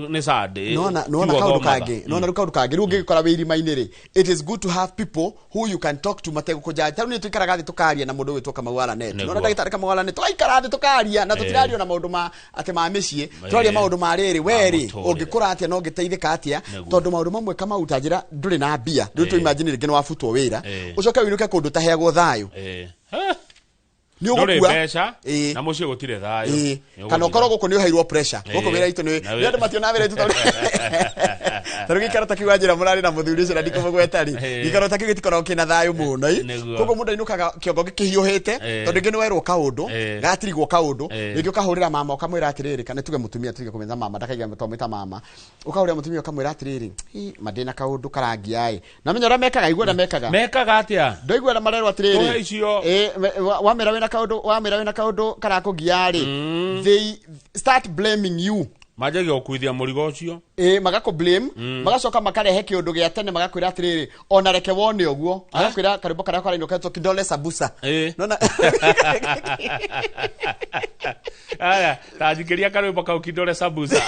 S2: nĩ Sunday.
S1: Nona
S2: Tiga
S1: nona kaundu
S2: ũthomaga.
S1: Kangi nona rĩu kaundu kangi rĩu ũngĩgĩkora wĩ irima-inĩ rĩ, it is good to have people who you can talk to mategũkũjudge. Tarĩu nĩ tũikaraga thĩ tũkaria na mũndũ ũgwĩtwo Kamau Aranet. Nona ndagĩtarĩ Kamau Aranet, tũgaikara thĩ tũkaria na tũtiraria na maũndũ ma atĩ ma mĩciĩ, tũraria maũndũ ma rĩrĩ we rĩ
S2: mũtũrĩre.
S1: Ũngĩkũra atĩa na ũngĩteithĩka atĩa, tondũ maũndũ mamwe Kamau ta njĩra ndũrĩ na mbia rĩu, tũ imagine rĩngĩ nĩ wabutwo wĩra, ũcoke ũinũke kũndũ ũtaheagwo thayũ, nĩ
S2: Ndũrĩ
S1: ũgũkua.
S2: Mbeca na mũciĩ gũtirĩ thayũ. Nĩ
S1: Kana
S2: ũgũthira.
S1: ũkorwo gũkũ nĩ ũheirwo pressure gũkũ wĩra itũ nĩ
S2: Na
S1: nĩ andũ mationaga wĩra itũ, tondũ tarĩu gĩikaro ta kĩu wanjĩra mũrarĩ na mũthuri ũcio na ndikũmũgweta rĩ, gĩikaro ta kĩu gĩtikoragwo kĩna thayũ mũno ĩ. Koguo mũndũ ainũkaga kĩongo gĩkĩhiũhĩte, tondũ rĩngĩ nĩ werwo kaũndũ, gatirigwo kaũndũ, rĩngĩ ũkahũrĩra mama ũkamwĩra atĩrĩrĩ, kana tuge mũtumia, tuge kũmwĩta mama ndakaiga twamwĩta mama, ũkahũrĩra mũtumia ũkamwĩra atĩrĩrĩ, "Hi, ma ndĩna kaũndũ karangia ĩ," na menya ũrĩa mekaga, igua ũrĩa mekaga.
S2: Mekaga atĩa?
S1: Ndoigua ũrĩa marerwo atĩrĩrĩ,
S2: Tũhe icio.
S1: Wamera wĩna kaũndũ, wamera wĩna kaũndũ karakũgia rĩ, they start blaming you.
S2: Manjagia gũkuithia mũrigo ũcio.
S1: Magakũ blame, magacoka makarehe kĩũndũ gĩa tene, magakwĩra atĩrĩrĩ, ona reke wone ũguo, agakwĩra karwĩmbo karĩa karainwo ketwo kidole sabusa. Nona.
S2: Aya, ta njikĩria karwĩmbo kau kidole sabusa.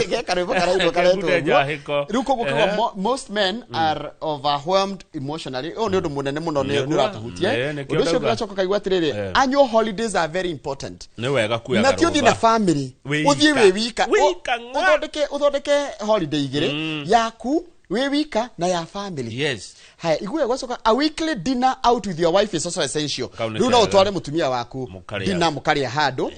S1: Ge karwĩmbo karainwo karetwo
S2: Kebunde
S1: ũguo.
S2: njahĩko.
S1: Rĩu koguo kiugo most men are overwhelmed emotionally, ũyũ nĩ ũndũ mũnene mũno, nĩ
S2: Nĩguo.
S1: ũratũhutia.
S2: Nĩkĩo
S1: Ũndũ ũcio
S2: ndauga.
S1: ũgacoka kaigua atĩrĩrĩ, annual holidays are very important.
S2: Nĩ wega kuoya
S1: Na ti ũthiĩ na
S2: karũtha.
S1: family,
S2: Wĩ
S1: ũthiĩ
S2: wika.
S1: wĩ wika.
S2: Wika ng'a.
S1: Ũthondeke holiday igĩrĩ, yaku wĩ wika na ya family. Haya, igue gwacoka, a weekly dinner out with your wife is also essential.
S2: Kau nĩ
S1: Rĩu no
S2: kega.
S1: ũtware mũtumia waku
S2: Mũkarĩa.
S1: dinner, mũkarĩa handũ.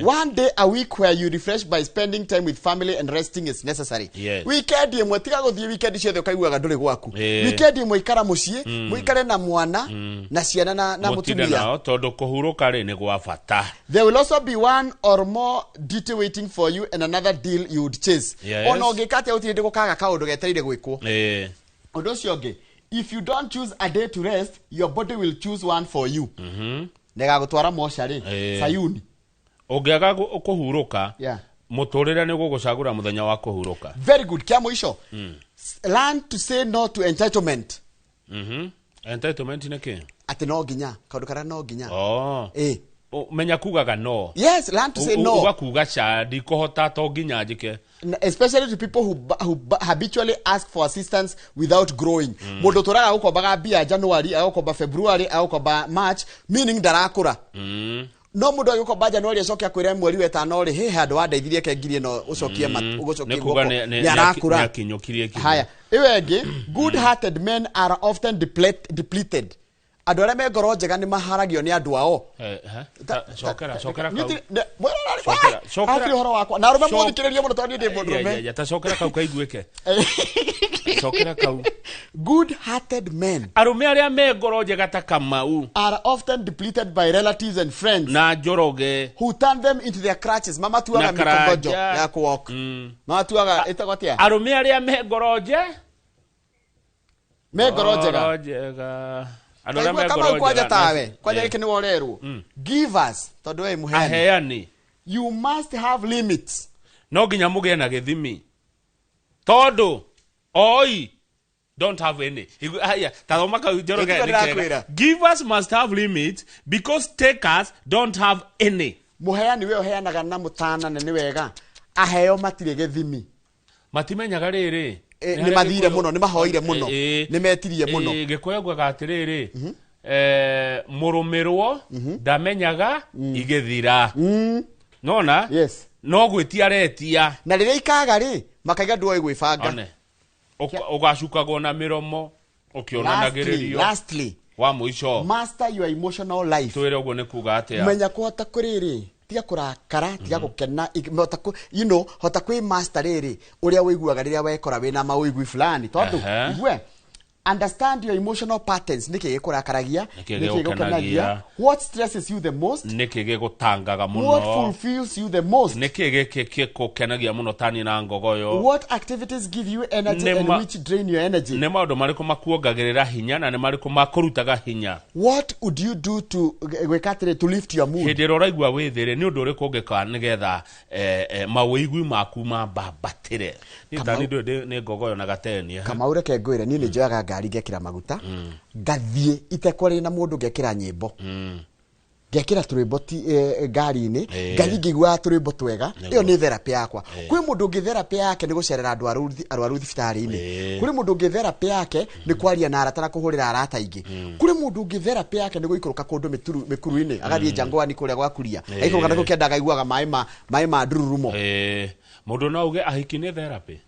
S1: One day a week where you refresh by spending time with family and resting is necessary. Weekend ĩmwe, tiga gũthiĩ weekend ciothe ũkaiguaga ndũrĩ gwaku. Weekend ĩmwe ikara mũciĩ, mũikare na mwana na ciana na
S2: Mũtinde
S1: mũtumia.
S2: Nao tondũ kũhurũka rĩ nĩ gwa bata.
S1: There will also be one or more duty waiting for you and another deal you would chase. Ona ũngĩka atĩa gũtirĩ hĩndĩ gũkaga kaũndũ getereire gwĩkwo. Ũndũ ũcio ũngĩ, if you don't choose a day to rest, your body will choose one for you. Nĩgagũtwara mocarĩ, Sayuni.
S2: Ũngĩaga kũhurũka, mũtũrĩre nĩ ũgũgũcagũra mũthenya wa kũhurũka.
S1: Very good. Kĩa mũico, learn to say no to entitlement.
S2: Entitlement nĩ kĩ?
S1: Atĩ no nginya kaũndũ karĩa no nginya.
S2: Oh. Menya kugaga no.
S1: Yes, learn to say no.
S2: Ũgakuga ca ndikũhota to nginya njĩke.
S1: Especially to people who habitually ask for assistance without growing. Mũndũ ũtũraga gũkombaga mbia January, agũkomba February, agũkomba March, meaning ndarakũra. No mũndũ agĩkomba January acoke akwĩre mweri wetano rĩ, he handũ wandeithirie ke ngiri ĩno ũcokie ũgũcokie
S2: Nĩ kuga
S1: guoko.
S2: nĩ
S1: Nĩ arakũra.
S2: akinyũkirie kinya.
S1: Haya, ĩyo ĩngĩ, good hearted men are often depleted. Andũ arĩa me ngoro njega nĩ maharagio nĩ andũ ao.
S2: Cokera, cokera kau.
S1: Cokera,
S2: Cokera, cokera.
S1: Ũhoro wakwa na arũme mũthikĩrĩrie mũno tondũ niĩ ndĩ mũndũrũme.
S2: Ya, ya, ya, ta cokera kau kaiguĩke, cokera kau.
S1: Good hearted men
S2: Arũme arĩa me ngoro njega ta Kamau
S1: are often depleted by relatives and friends
S2: na Njoroge
S1: who turn them into their crutches. Mamatuaga
S2: Na
S1: mĩkongojo
S2: karanja.
S1: ya kũwalk, mamatuaga ĩtagwo atĩa?
S2: Arũme arĩa me ngoro nje
S1: Me ngoro njega.
S2: Ngoro njega, andũ arĩa
S1: Kaigua
S2: me
S1: Kamau
S2: ngoro
S1: kwanja
S2: njega
S1: tawe kwanja gĩkĩ nĩ worerwo givers tondũ we mũheani.
S2: Aheani.
S1: You must have limits.
S2: No nginya mũgĩe na gĩthimi tondũ oi don't have any. Haya, tathoma kau, Njoroge.
S1: Ĩtiguo
S2: Nĩ kega.
S1: ndĩrakwĩra.
S2: Givers must have limits because takers don't have any.
S1: Mũheani we ũheanaga na mũtana na nĩ wega, aheo matirĩ gĩthimi.
S2: Matimenyaga rĩrĩ.
S1: Nĩ mathire mũno, nĩ mahoire mũno, nĩ metirie mũno.
S2: Gĩkũyũ augaga atĩrĩrĩ, mũrũmĩrwo ndamenyaga igĩthira nona. No gwĩtia aretia.
S1: Na rĩrĩa ikaga rĩ, makaiga ndũĩ gwĩbanga.
S2: One ũgacukagwo na mĩromo
S1: Lastly,
S2: ũkĩonanagĩrĩrio.
S1: Lastly,
S2: Wa mũico.
S1: master your emotional life.
S2: Twĩre ũguo nĩ kuga atĩa.
S1: Menya kũhota kũrĩrĩ Tiga kũrakara, tiga gũkena, hota you know, hota kwĩ master rĩrĩ ũrĩa wĩiguaga rĩrĩa wekora wĩna mawĩigui fulani, tondũ igue understand your emotional patterns, nĩkĩ gĩkũrakaragia,
S2: Nĩkĩ
S1: nĩkĩ
S2: gĩgũkenagia,
S1: what stresses you the most,
S2: nĩkĩ gĩgũtangaga mũno,
S1: what fulfills you the most,
S2: nĩkĩ gĩkĩ gĩkũkenagia mũno tani na ngogoyo,
S1: what activities give you energy and which drain your energy,
S2: nĩ maũndũ marĩkũ makuongagĩrĩra hinya na nĩ marĩkũ makũrutaga hinya,
S1: what would you do to gwĩka atĩrĩ to lift your mood,
S2: hĩndĩ ĩrĩa ũraigua wĩ thĩ-rĩ, nĩ ũndũ ũrĩkũ ũngĩka nĩgetha mawĩigui maku mambambatĩre. Niĩ tani ndũĩ nĩ ngogoyo na gateni.
S1: Kamau reke ngwĩre, niĩ nĩ njoyaga ngari ngekĩra maguta, ngathiĩ itekwaria na mũndũ, ngekĩra nyĩmbo, ngekĩra tũrwĩmbo ngari-inĩ, ngathiĩ ngĩiguaga tũrwĩmbo twega. Ĩyo nĩ therapy yakwa. Kwĩ mũndũ ũngĩ therapy yake nĩ gũcerera andũ arwaru thibitarĩ-inĩ. Kũrĩ mũndũ ũngĩ therapy yake nĩ kwaria na arata na kũhũrĩra arata aingĩ. Kũrĩ mũndũ ũngĩ therapy yake nĩ gũikũrũka kũndũ mĩkuru-inĩ, agathiĩ Jangwani kũrĩa gwa Kuria, aikũrũka na kũu kĩanda akaiguaga maĩ ma ndururumo.
S2: Mũndũ no auge ahiki nĩ therapy.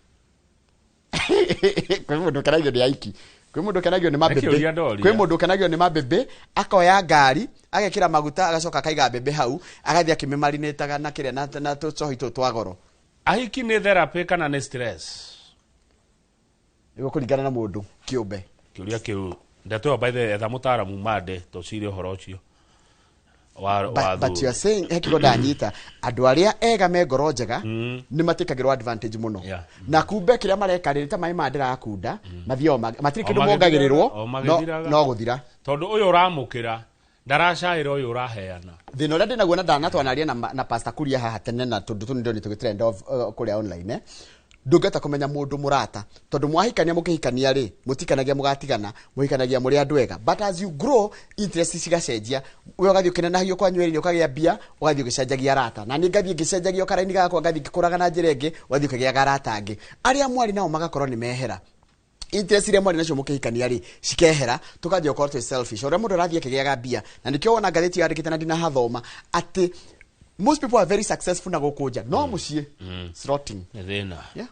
S1: Kwĩ mũndũ ũkenagio nĩ ahiki, kwĩ mũndũ ũkenagio nĩ mabebe,
S2: Nĩkĩ ũria ndoria?
S1: kwĩ mũndũ ũkenagio nĩ mabebe, akoya ngari agekĩra maguta agacoka akaiga mbembe hau, agathiĩ akĩmĩmarinĩtaga na kĩrĩa na tũcohi tũtũ twa goro.
S2: Ahiki nĩ therapy kana nĩ stress?
S1: Nĩguo kũringana na mũndũ kĩũmbe.
S2: Kĩũria kĩu ndeto ĩyo by the way, etha mũtaaramu mande tũcire ũhoro ũcio.
S1: But you are saying hekiko ndanyita andũ arĩa ega me ngoro njega nĩ matikagĩrwo advantage mũno. Na kumbe kĩrĩa mareka rĩ, ta maĩ ma ndĩrakunda, mathiao matirĩ kĩndũ mongagĩrĩrwo, no gũthira.
S2: Tondũ ũyũ ũramũkĩra ndaracaĩra ũyũ ũraheana.
S1: Thĩna ũrĩa ndĩnaguo na ndanatwanaria na Pastor Kuria haha tene, na tondũ tũ nĩ tũgĩtrend off kũrĩa online, ndũngĩhota kũmenya mũndũ mũrata, tondũ mwahikania mũkĩhikania rĩ, mũtikanagia mũgatigana, mũhikanagia mũrĩ andũ ega. But as you grow, interest cigacenjia. We ũgathiĩ ũkĩnenahio kwa nywĩrĩ, ũkagĩa mbia, ũgathiĩ ũgĩcenjagia arata. Na niĩ ngathiĩ ngĩcenjagia karaini gakwa, ngathiĩ ngĩkũraga na njĩra ĩngĩ, ũgathiĩ ũkĩgĩaga arata angĩ. Arĩa mwarĩ nao magakorwo nĩ mehera. Interest iria mwarĩ nacio mũkĩhikania rĩ, cikehera, tũkanjia gũkorwo twĩ selfish. Ũrĩa mũndũ arathiĩ akĩgĩaga mbia, na nĩkĩo wona ngathĩti yandĩkĩte na ndinahathoma atĩ most people are very successful na gũkũ nja, no mũciĩ it's rotting.
S2: Nĩ thĩna.
S1: Yeah.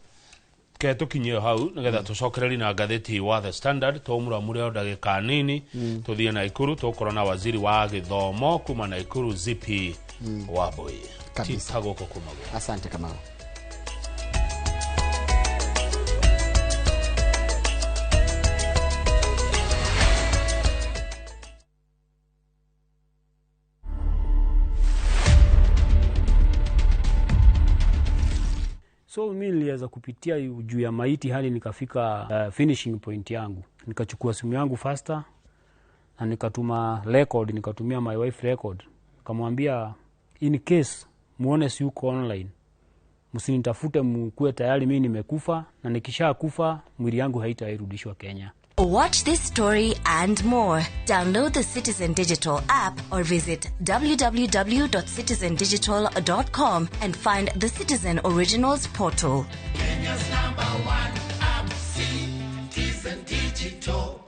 S2: Ke tũkinyie hau nĩgetha tũcokererie na ngathĩti wa The Standard, tũmũramure o ndagĩka nini, tũthiĩ Naikuru, tũkorwo na waziri wa gĩthomo kuma Naikuru Zipi Wambui.
S1: Kabisa.
S2: Tita gũkũ kuma gũkũ.
S1: Asante Kamau.
S3: So mimi niliweza kupitia juu ya maiti hadi nikafika finishing point yangu. Nikachukua simu yangu faster na nikatuma record, nikatumia my wife record. Nikamwambia in case muone si uko online, msinitafute, mkuwe tayari mimi nimekufa, na nikishakufa mwili yangu haitairudishwa Kenya.
S4: Watch this story and more. Download the Citizen Digital app or visit www.citizendigital.com and find the Citizen Originals portal.
S5: Kenya's #1 app, Citizen Digital.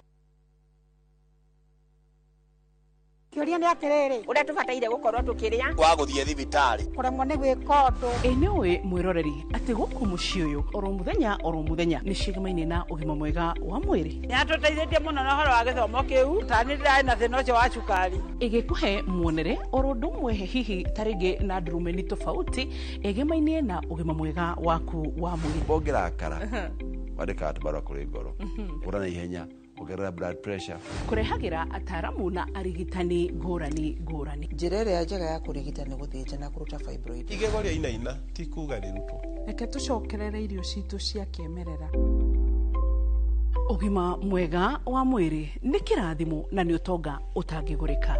S6: Kĩũria nĩ atĩrĩrĩ, ũrĩa tũbataire gũkorwo tũkĩrĩa,
S7: wa gũthiĩ thibitarĩ,
S6: kũremwo nĩ gwĩka ũndũ.
S8: Ĩ nĩũĩ mwĩroreri atĩ gũkũ mũciĩ ũyũ oro mũthenya oro mũthenya nĩ cigamaine na ũgima mwega wa mwĩrĩ.
S6: Nĩatũteithĩtie mũno na ũhoro wa gĩthomo kĩu, ta niĩ ndĩrarĩ na thĩna ũcio wa cukari.
S8: Ĩgĩkũhe muonere oro ũndũ ũmwe hihi ta rĩngĩ na ndurumeni tofauti ĩgĩmainie na ũgima mwega waku wa mwĩrĩ.
S7: Ũngĩrakara wandĩkaga tũbarũa kũrĩ ngoro, ũra na ihenya, ongerera blood pressure.
S8: Kũrehagĩra ataaramu na arigitani ngũrani ngũrani.
S9: Njĩra ĩrĩa njega ya kũrigita nĩ gũthĩnja na kũruta fibroid.
S10: Igego rĩa inaina ti kuga rĩrutwo.
S11: Reke tũcokerere irio citũ cia kĩmerera.
S8: Ũgima mwega wa mwĩrĩ nĩ kĩrathimo na nĩ ũtonga ũtangĩgũrĩka.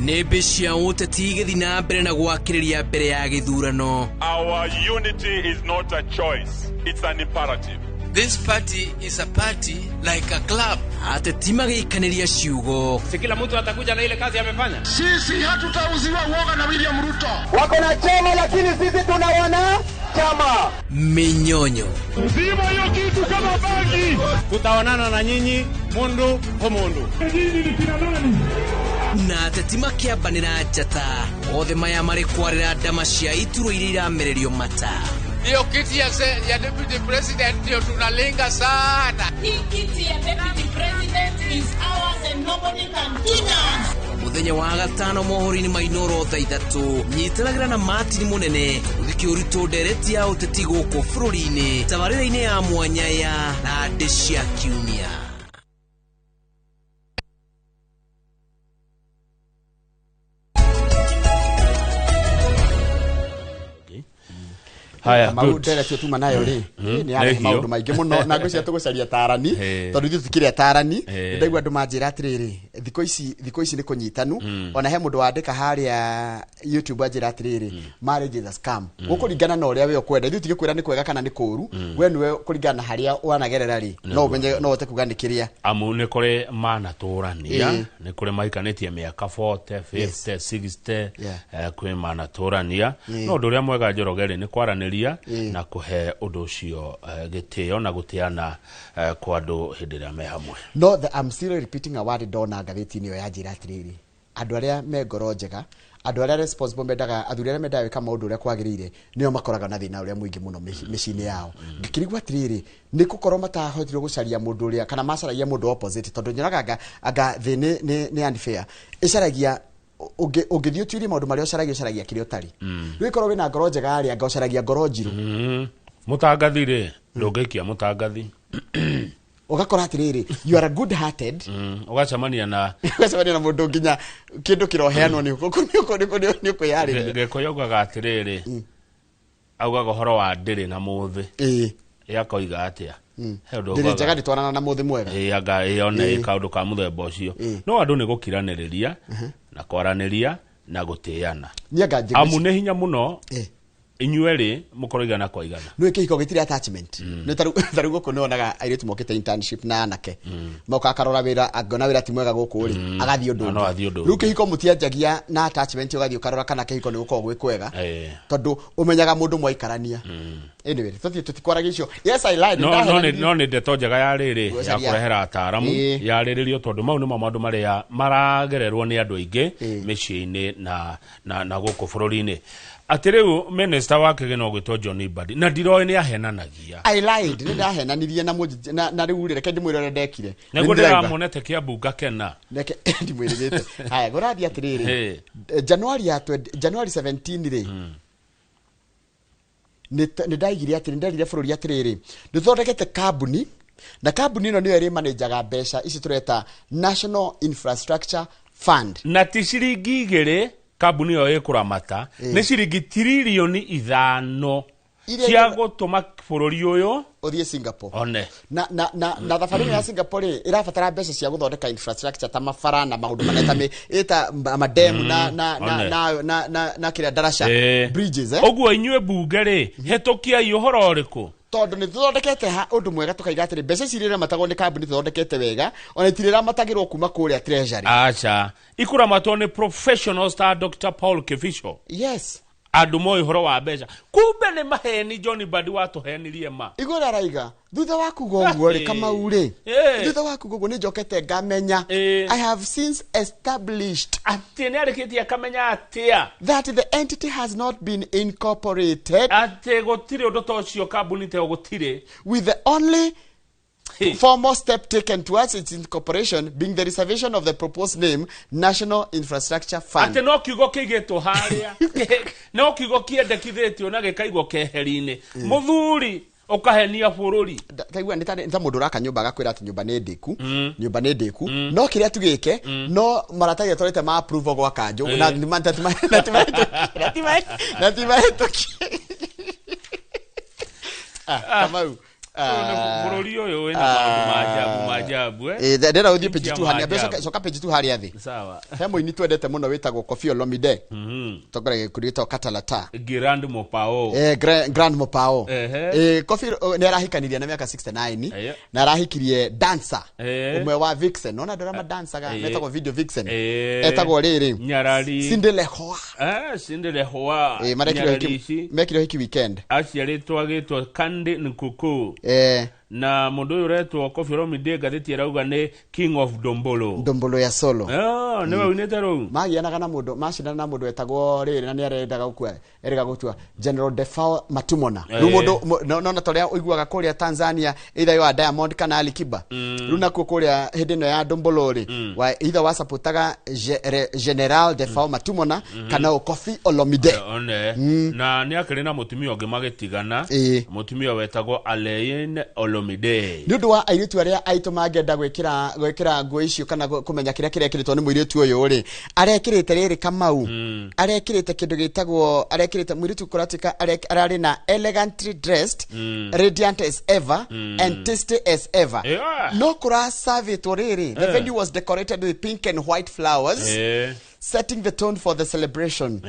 S12: Nĩmbĩ cia ũteti igĩthiĩ na mbere na gwakĩrĩria mbere ya gĩthurano.
S13: Our unity is not a choice, it's an imperative.
S12: This party is a party like a club. Ateti magĩikanĩria ciugo.
S14: Si kila mtu atakuja na ile kazi amefanya.
S15: Sisi hatutauziwa uoga na William Ruto.
S16: Wako na chama lakini sisi tuna wana chama.
S12: Minyonyo.
S13: Zima hiyo kitu kama bangi.
S14: Tutaonana na nyinyi mundu kwa mundu.
S13: Nyinyi ni kina nani?
S12: Na ateti makĩambanĩra njata. Othe maya marĩ kwarĩra ndama cia ituro iria iramererio mata.
S17: Hiyo kiti ya deputy president ndio tunalenga sana.
S18: Hii kiti ya deputy president is ours and nobody can touch us.
S12: Muthenya wa gatano mohoro-inĩ ma Inoro thaa 3 nyitanagĩra na Martin Mũnene gũthikĩ ũritũ ndereti ya ũteti gũkũ bũrũri-inĩ tabarĩra-inĩ ya mwanya ya Thandĩ cia Kiumia.
S2: Haya,
S1: mau ndereti tuma nayo ri ni ya maundu maingi muno na ngwicia tugucaria tarani tondu ithuĩ tukire atarani. Ndaigua andu manjira atiriri thikũ ici ni kunyitanu. Ona he mundu wandika haria YouTube anjira atiriri marriage is a scam. Gukuringana na uria we ukwenda, ithuĩ tigikwira ni kwega kana ni kuru, we niwe kuringana na haria wanagerera ri no umenye no uhote kuga ni kiria.
S2: Amu ni kuri manaturania, ni kuri maikanitie miaka 40 50 60 kwi manaturania. No undu uria mwega Njoroge ri ni kwaranĩria na kuhe undu ucio gitio na gutiana kwa andu hindi ria me hamwe.
S1: No, I'm still repeating a word ndona ngathĩti-inĩ ĩyo ya njĩra atiriri andu aria me ngoro njega, andu aria responsible mendaga, athuri aria mendaga gwĩka maũndũ ũrĩa kwagĩrĩire nĩo makoraga na thĩna ũrĩa mũingĩ mũno mĩciĩ-inĩ yao. Ngĩkĩrigwo atiriri nĩ gũkorwo matahotire gũcaria mũndũ ũrĩa kana macaragia mũndũ opposite, tondũ nyonaga anga thĩ nĩ unfair ĩcaragia ũngĩthiĩ ũtuĩrie maũndũ marĩa ũcaragia kĩrĩa ũtarĩ. Rĩu ĩkorwo wĩna ngoro njega rĩ, anga ũcaragia ngoro njirũ.
S2: Mũtangathi rĩ, ndũngĩikia mũtangathi.
S1: Ũgakora atĩrĩrĩ you are a good hearted,
S2: ũgacemania na
S1: mũndũ nginya kĩndũ kĩroheanwo nĩ ũkwĩyarĩria.
S2: Gĩkũyũ augaga atĩrĩrĩ, augaga ũhoro wa ndĩrĩ na mũthĩ, akoiga atĩa
S1: ndĩrĩ njega ndĩtwarana na mũthĩ mwega.
S2: Anga ĩyo nĩ kaũndũ ka mũthemba ũcio. No andũ nĩ gũkiranĩrĩria na kwaranĩria na gũtĩana. Amu nĩ hinya mũno inyuerĩ mũkorwo igana kwa igana.
S1: Nĩ kĩhiko gĩtirĩ attachment. Nĩ tarĩu gũkũ nĩwonaga airĩtu mokĩte internship na anake moka akarora wĩra, angĩona wĩra ti mwega gũkũ rĩ agathiĩ ũndũ ũngĩ. Rĩu kĩhiko mũtianjagia na attachment, ũgathiĩ ũkarora kana kĩhiko nĩ gũkorwo gwĩ kwega, tondũ ũmenyaga mũndũ mwaikarania. Anyway, tũtikwaragia icio. Yes, I lied.
S2: No nĩ ndeto njega ya rĩrĩ ya kũrehera ataaramu yarĩrĩrio, tondũ mau nĩmo maũndũ marĩa maragererwo nĩ andũ aingĩ mĩciĩ-inĩ na gũkũ bũrũri-inĩ. Atĩ rĩu minister wa kĩgĩna ũgwĩtwo John Mbadi na ndiroĩ nĩ ahenanagia.
S1: I lied, nĩ ndahenanirie na rĩu rĩ reke ndĩmwĩre ũrĩa ndekire.
S2: Nĩguo ndĩramuonete Kĩambu ngakena.
S1: Reke ndimwĩrĩgĩte. Haya, gũrathiĩ atĩrĩrĩ, January 17 rĩ nĩ ndaigire atĩrĩ, nderire bũrũri atĩrĩrĩ nĩtũthondekete kambuni, na kambuni ĩno nĩyo ĩrĩmanĩnjaga mbeca ici tũreta National Infrastructure Fund.
S2: Na ti ciringi 2 kambuni ĩyo ĩkũramata, nĩ ciringi tiririoni 5 cia gũtũma bũrũri ũyũ
S1: ũthiĩ Singapore.
S2: One.
S1: Na thabarĩ ya Singapore rĩ ĩrabatara mbeca cia gũthondeka infrastructure ta mabara na maũndũ manene ta mademu na kĩrĩa ndaraca bridges.
S2: Ũguo inyuĩ mbunge rĩ hetũkiai ũhoro ũrĩkũ?
S1: Tondũ nĩ tũthondekete ũndũ mwega tũkaiga atĩrĩ mbeca ici irĩramatagwo nĩ kambuni tũthondekete wega, ona itirĩramatagĩrwo kuma kũrĩa treasury.
S2: Aca, ikũramatwo nĩ professionals ta Dr. Paul Kibicho.
S1: Yes.
S2: Andũ moĩ ũhoro wa mbeca. Kumbe nĩ maheni John Mbadi watũhenirie ma.
S1: Igũrũ araiga thutha wa kuga ũguo rĩ Kamau rĩ, thutha wa kuga ũguo nĩ njokete ngamenya I have since established
S2: atĩ nĩ arĩkĩtie akamenya atĩa
S1: that the entity has not been incorporated,
S2: atĩ gũtirĩ ũndũ ta ũcio kambuni ta ĩyo gũtirĩ,
S1: with the only formal step taken towards its incorporation being the reservation of the proposed name National Infrastructure Fund.
S2: Ate no kiugo kĩigĩtwo harĩa, no kiugo kĩendekithĩtio na gĩkaigwo keheri-inĩ. Mũthuri ũkahenia bũrũri.
S1: Taigua nĩ ta mũndũ ũraka nyũmba agakwĩra atĩ nyũmba nĩ ndĩku, nyũmba nĩ ndĩku, no kĩrĩa tugĩke no maratathi atwarĩte ma approval gwa kanjũ na ti mahĩtũkie. Kamau,
S2: bũrũri ũyũ wĩna maũndũ ma ajabu
S1: ndĩrenda ũthiĩ page 2 harĩa, mbeca coka page 2 harĩa thĩ.
S2: Sawa.
S1: He mũini twendete mũno wĩtagwo Koffi Olomide, tongoragia gĩkundi gĩtagwo Katalata.
S2: Grand Mopao.
S1: Grand Mopao. Koffi nĩ arahikanirie na mĩaka 69 na arahikirie dancer ũmwe wa Vixen. Ona andũ arĩa madancaga metagwo video Vixen. Etagwo rĩrĩ
S2: Nyarari.
S1: Cindy Lehoa.
S2: Cindy Lehoa.
S1: Mekire hiki weekend.
S2: Aciarĩtwo agĩtwo Kandi Nkuku. Na mũndũ ũyũ ũretwo Koffi Olomide ngathĩti ĩrauga nĩ King of Dombolo.
S1: Ndombolo ya solo.
S2: Oh, nĩwe ũinĩte rũu.
S1: Magianaga na mũndũ, macindana na mũndũ wetagwo rĩrĩ, na nĩ arendaga gũkua, erega gũtua General Defao Matumona. Rĩu mũndũ no na torĩa ũiguaga kũrĩa Tanzania, either wa Diamond kana Ali Kiba. Rĩu nakuo kũrĩa hĩndĩ ĩno ya Ndombolo rĩ, wa either wasapotaga General Defao Matumona kana o Koffi Olomide.
S2: One na nĩ akĩrĩ na mũtumia ũngĩ magĩtigana, mũtumia wetagwo Alain Olomide.
S1: Nĩ ũndũ wa airĩtu arĩa aitũ mangĩenda gwĩkĩra nguo icio kana kũmenya kĩrĩa kĩrekĩrĩtwo nĩ mũirĩtu ũyũ rĩ, arekĩrĩte rĩrĩ Kamau, arekĩrĩte kĩndũ gĩtagwo, arekĩrĩte mũirĩtu kũratuĩka ararĩ na elegantly dressed, radiant as ever, and tasty as ever. No kũracavĩtwo rĩrĩ, the venue was decorated with pink and white flowers, setting the tone for the celebration.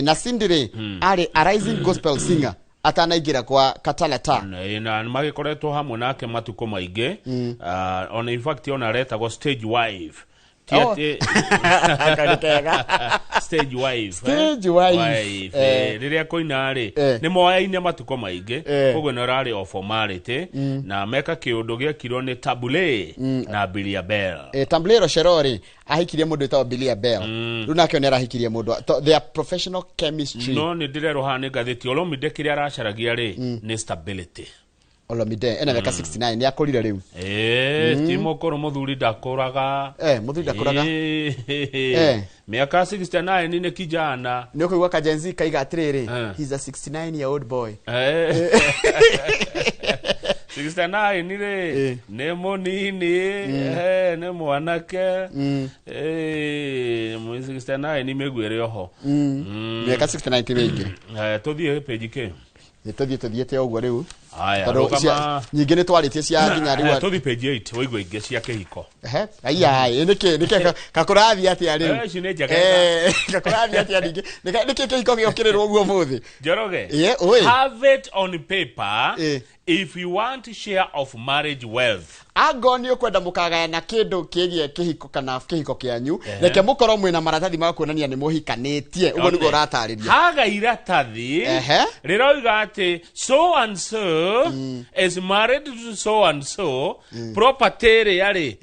S1: Na Cindy rĩ, arĩ a rising gospel singer atanaingĩra kwa Katalata.
S2: Na magĩkoretwo hamwe nake matukũ maingĩ. Ona in fact ona aretagwo stage wife. Ti
S1: Oh.
S2: atĩ
S1: Karĩ kega.
S2: Stage wife.
S1: Stage wife.
S2: Wife. Rĩrĩa kũina rĩ, nĩ moyaine matukũ maingĩ, koguo nĩ ũrarĩ o formality, na meka kĩũndũ gĩekirwo nĩ Tabule na Bilia Bell.
S1: Tambule Rochero rĩ, ahikirie mũndũ wĩtagwo Bilia Bell. Rĩu nake nĩ arahikirie mũndũ their professional chemistry.
S2: No nĩ ndĩrerwo haha nĩ ngathĩti Olomide kĩrĩa aracaragia rĩ nĩ stability.
S1: Olomide ena mĩaka 69, nĩ akũrire rĩu.
S2: Ti mũkũrũ, mũthuri ndakũraga.
S1: Mũthuri ndakũraga.
S2: Mĩaka 69 nĩ kijana.
S1: Nĩ ũkũigua ka Gen Z kaiga atĩrĩrĩ, he's a 69 year old boy.
S2: 69 rĩ nĩ mũnini, nĩ mwanake. 69 mĩguĩ ĩrĩ oho.
S1: Mĩaka 69 ti mĩingĩ.
S2: Tũthiĩ page kĩ?
S1: Nĩ tũthiĩ tũthiĩte ũguo rĩu.
S2: Haya,
S1: Tondũ nyingĩ nĩ twarĩtie cia nginya rĩu.
S2: Tũthiĩ page 8 wĩigue ingĩ cia kĩhiko.
S1: Ehe, aiya, nĩkĩ kakũrathiĩ atĩa rĩu?
S2: Ici nĩ njega.
S1: Kakũrathiĩ atĩa ningĩ? Nĩkĩ kĩhiko gĩokĩrĩrwo ũguo ũmũthĩ?
S2: Njoroge.
S1: Ĩĩ, ũĩ.
S2: Have it on paper if you want share of marriage wealth.
S1: Angorwo nĩ ũkwenda mũkagayana kĩndũ kĩgiĩ kĩhiko kana kĩhiko kĩanyu, reke mũkorwo mwĩna maratathi ma kuonania nĩ mũhikanĩtie, ũguo nĩguo ũratarĩria.
S2: Haga iratathi rĩroiga atĩ so and so is married to so and so, property ĩrĩa rĩ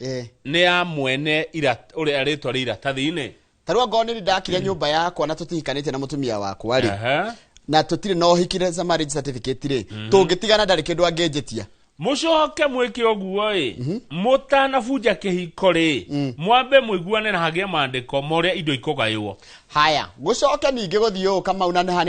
S2: nĩ ya mwene ũrĩa rĩtwa rĩ iratathi-inĩ.
S1: Ta rĩu angorwo nĩ ndakire nyũmba yakwa na tũtihikanĩtie na mũtumia wakwa rĩ, na tũtirĩ na ũhiki za marriage certificate rĩ, tũngĩtigana ndarĩ kĩndũ angĩnjĩtia.
S2: Mũcoke mwĩke ũguo ĩ, mũtanabunja kĩhiko rĩ, mwambe mũiguane na hagĩe maandĩko ma ũrĩa indo ikũgaywo.
S1: Haya, gũcoke ningĩ gũthiĩ ũũ Kamau, na haha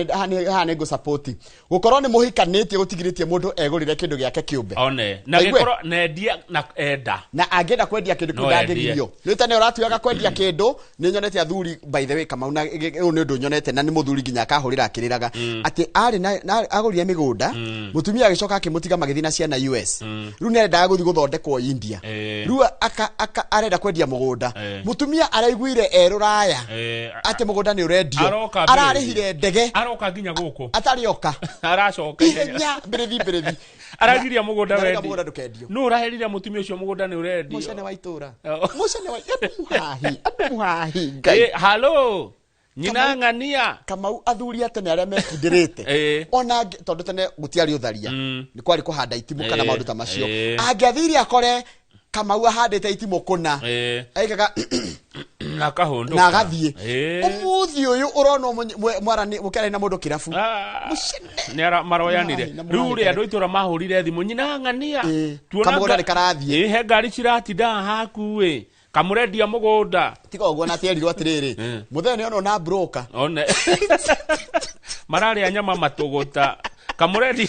S1: nĩ ngũsapoti gũkorwo nĩ mũhikanĩtie gũtigirĩtie mũndũ egũrĩre kĩndũ gĩake kĩũmbe.
S2: One na
S1: Waigue?
S2: gĩkorwo nendia na enda.
S1: Na angĩenda kwendia kĩndũ kĩu
S2: No endie.
S1: ndangĩgirio. Rĩu tene ũratuaga kwendia kĩndũ, nĩ nyonete athuri, by the way Kamau, na ũyũ nĩ ũndũ nyonete na nĩ mũthuri nginya akahũrĩra akĩrĩraga atĩ arĩ na agũrire mĩgũnda, mũtumia agĩcoka akĩmũtiga magĩthiĩ na ciana US. Rĩu nĩ arendaga gũthiĩ gũthondekwo India. Rĩu arenda kwendia mũgũnda, mũtumia araiguire e rũraya atĩ mũgũnda nĩ ũrendio,
S2: Aroka mbere.
S1: ararĩhire ndege,
S2: aroka nginya gũkũ,
S1: atarĩ oka,
S2: aracoka
S1: ihenya mbĩrĩthi mbĩrĩthi,
S2: aragiria mũgũnda
S1: Ndarega
S2: wendio.
S1: Mũgũnda ndũkendio.
S2: Nũ ũraherire mũtumia ũcio mũgũnda nĩ ũrendio?
S1: Mũcene wa itũra, mũcene wa andũ mũhahi, andũ mũhahi Ngai.
S2: Halo nyina ng'ania.
S1: Kamau, athuri a tene arĩa mekindĩrĩte, ona tondũ tene gũtiarĩ ũtharia, nĩ kwarĩ kũhanda itimũ kana maũndũ ta macio, angĩathire akore Kamau ahandĩte itimũ kũna, aikaga
S2: na akahũndũka
S1: na agathiĩ. Ũmũthĩ ũyũ ũronwo mũkĩaranĩria na mũndũ kĩrabu.
S2: Nĩ maroyanire.
S1: Mũhahi na
S2: Rĩu rĩ
S1: mũhahi.
S2: andũ a itũra mahũrire thimũ, nyina ng'ania, tuona
S1: Kamũgũnda nĩ karathiĩ.
S2: He ngari ciratinda haku ĩ, kamũrendia mũgũnda.
S1: Tiga ũguo, na atĩerirwo atĩrĩrĩ, mũthenya nĩ onwo na broker.
S2: One mararĩa nyama matũgũta, kamũrendia.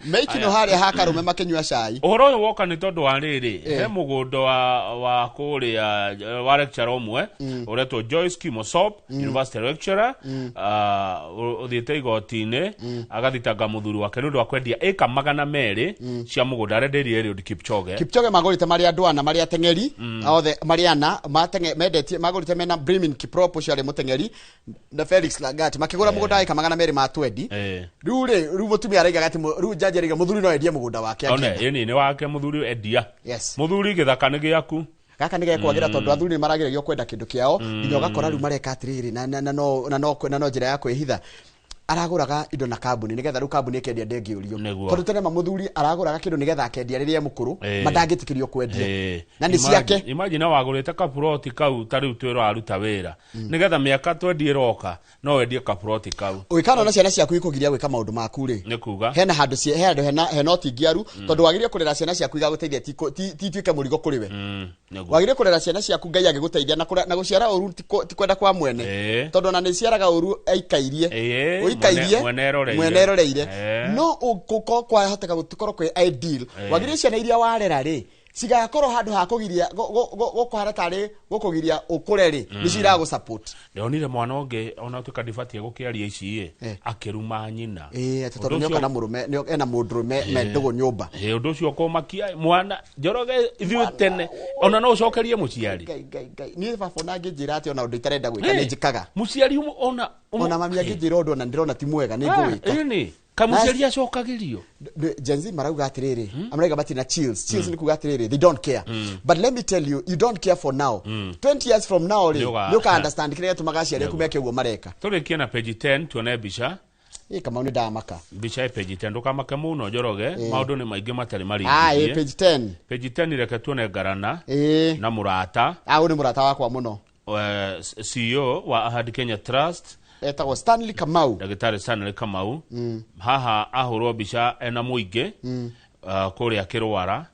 S1: Meikino harĩa ha Karũme makĩnyua cai.
S2: Ũhoro ũyũ woka nĩ tondũ wa rĩrĩ, he mũgũnda wa kũrĩa wa lecturer ũmwe ũretwo Joyce Kimosop, university lecturer, ũthiĩte igoti-inĩ agathitanga mũthuri wake nĩ ũndũ wa kwendia ĩka 200 cia mũgũnda arendeirie Eliud Kipchoge.
S1: Kipchoge magũrĩte marĩ andũ ana, marĩ ateng'eri othe marĩ ana mendetie, magũrĩte mena Brimin Kiprop ũcio arĩ mũteng'eri na Felix Langat, makĩgũra mũgũnda wa ĩka 220. Rĩu rĩ, rĩu mũtumia araigaga atĩ rĩu jaji araiga mũthuri no endie mũgũnda wake
S2: One
S1: angĩenda.
S2: ĩni nĩ wake mũthuri endia.
S1: Yes.
S2: Mũthuri gĩthaka nĩ gĩaku.
S1: Gaka nĩ gekwagĩra tondũ athuri nĩ marageragio kwenda kĩndũ kĩao nginya ũgakora rĩu mareka atĩrĩrĩ, na no njĩra ya kwĩhitha. Aragũraga indo na kambuni nĩgetha rĩu kambuni ĩkendia ndĩngĩũrio.
S2: Nĩguo.
S1: Tondũ tene mamũthuri aragũraga kĩndũ nĩgetha akendia rĩrĩa e mũkũrũ, mandangĩtĩkĩrio kwendia. Na nĩ ciake.
S2: Imagine wagũrĩte kaburoti kau ta rĩu twĩrwo aruta wĩra nĩgetha mĩaka twendi ĩroka no wendie kaburoti kau.
S1: Ũgĩkana na ciana ciaku ikũgiria gwĩka maũndũ maku rĩ,
S2: nĩ kuga
S1: hena handũ he handũ hena ũtingiaru, tondũ wagĩrĩire kũrera ciana ciaku igagũteithia, ti ituĩke mũrigo kũrĩ we.
S2: Nĩguo.
S1: Wagĩrĩire kũrera ciana ciaku Ngai agĩgũteithia, na gũciara ũru ti kwenda kwa mwene. Tondũ ona nĩ ciaraga ũru aikairie. Ũikairie,
S2: mwene eroreire.
S1: Mwene eroreire. No ũngĩkorwo kwahoteka gũtikorwo kwĩ ideal. Wagĩrĩire ciana iria warera rĩ, cigakorwo handũ ha kũgiria gũkũhana tarĩ gũkũgiria ũkũre rĩ, nĩcio iragũ support.
S2: Ndonire mwana ũngĩ ona tuĩka ndibatiĩ gũkĩaria ici ĩ, akĩruma nyina.
S1: Atĩ tondũ nĩoka na mũrũme, ena mũndũrũme me ndũgũ nyũmba.
S2: Ũndũ ũcio ũkũmakia mwana Njoroge ithuĩ tene ona no ũcokerie mũciari.
S1: Ngai, Ngai, Ngai. Niĩ baba ona angĩnjĩra atĩ ona ũndũ itarenda gwĩka nĩ njĩkaga.
S2: Mũciari ona
S1: Ona mami angĩnjĩra ũndũ ona ndĩrona ti mwega nĩ ngũwĩka.
S2: Ĩni. Kamũciari acokagĩrio.
S1: Gen Z marauga atĩrĩrĩ, marauga matina chills. Chills nĩ kuga atĩrĩrĩ, they don't care. But let me tell you, you don't care for now. 20 years from now rĩ, nĩ ũka understand kĩrĩa gĩtũmaga aciari aku meke ũguo mareka.
S2: Tũrĩkie na page 10 tuone mbica.
S1: Kamau nĩ ndamaka.
S2: Mbica ya page 10 ndũkamake mũno Njoroge, maũndũ nĩ maingĩ matarĩ maringithie.
S1: Page 10.
S2: Page 10 reke tuone Ngarana na mũrata.
S1: Ũyũ nĩ mũrata wakwa mũno.
S2: CEO wa Ahadi Kenya Trust.
S1: Etagwo Stanley Kamau.
S2: Ndagĩtarĩ Stanley Kamau. Haha ahũrwo mbica ena mũingĩ, kũrĩa Kĩrwara.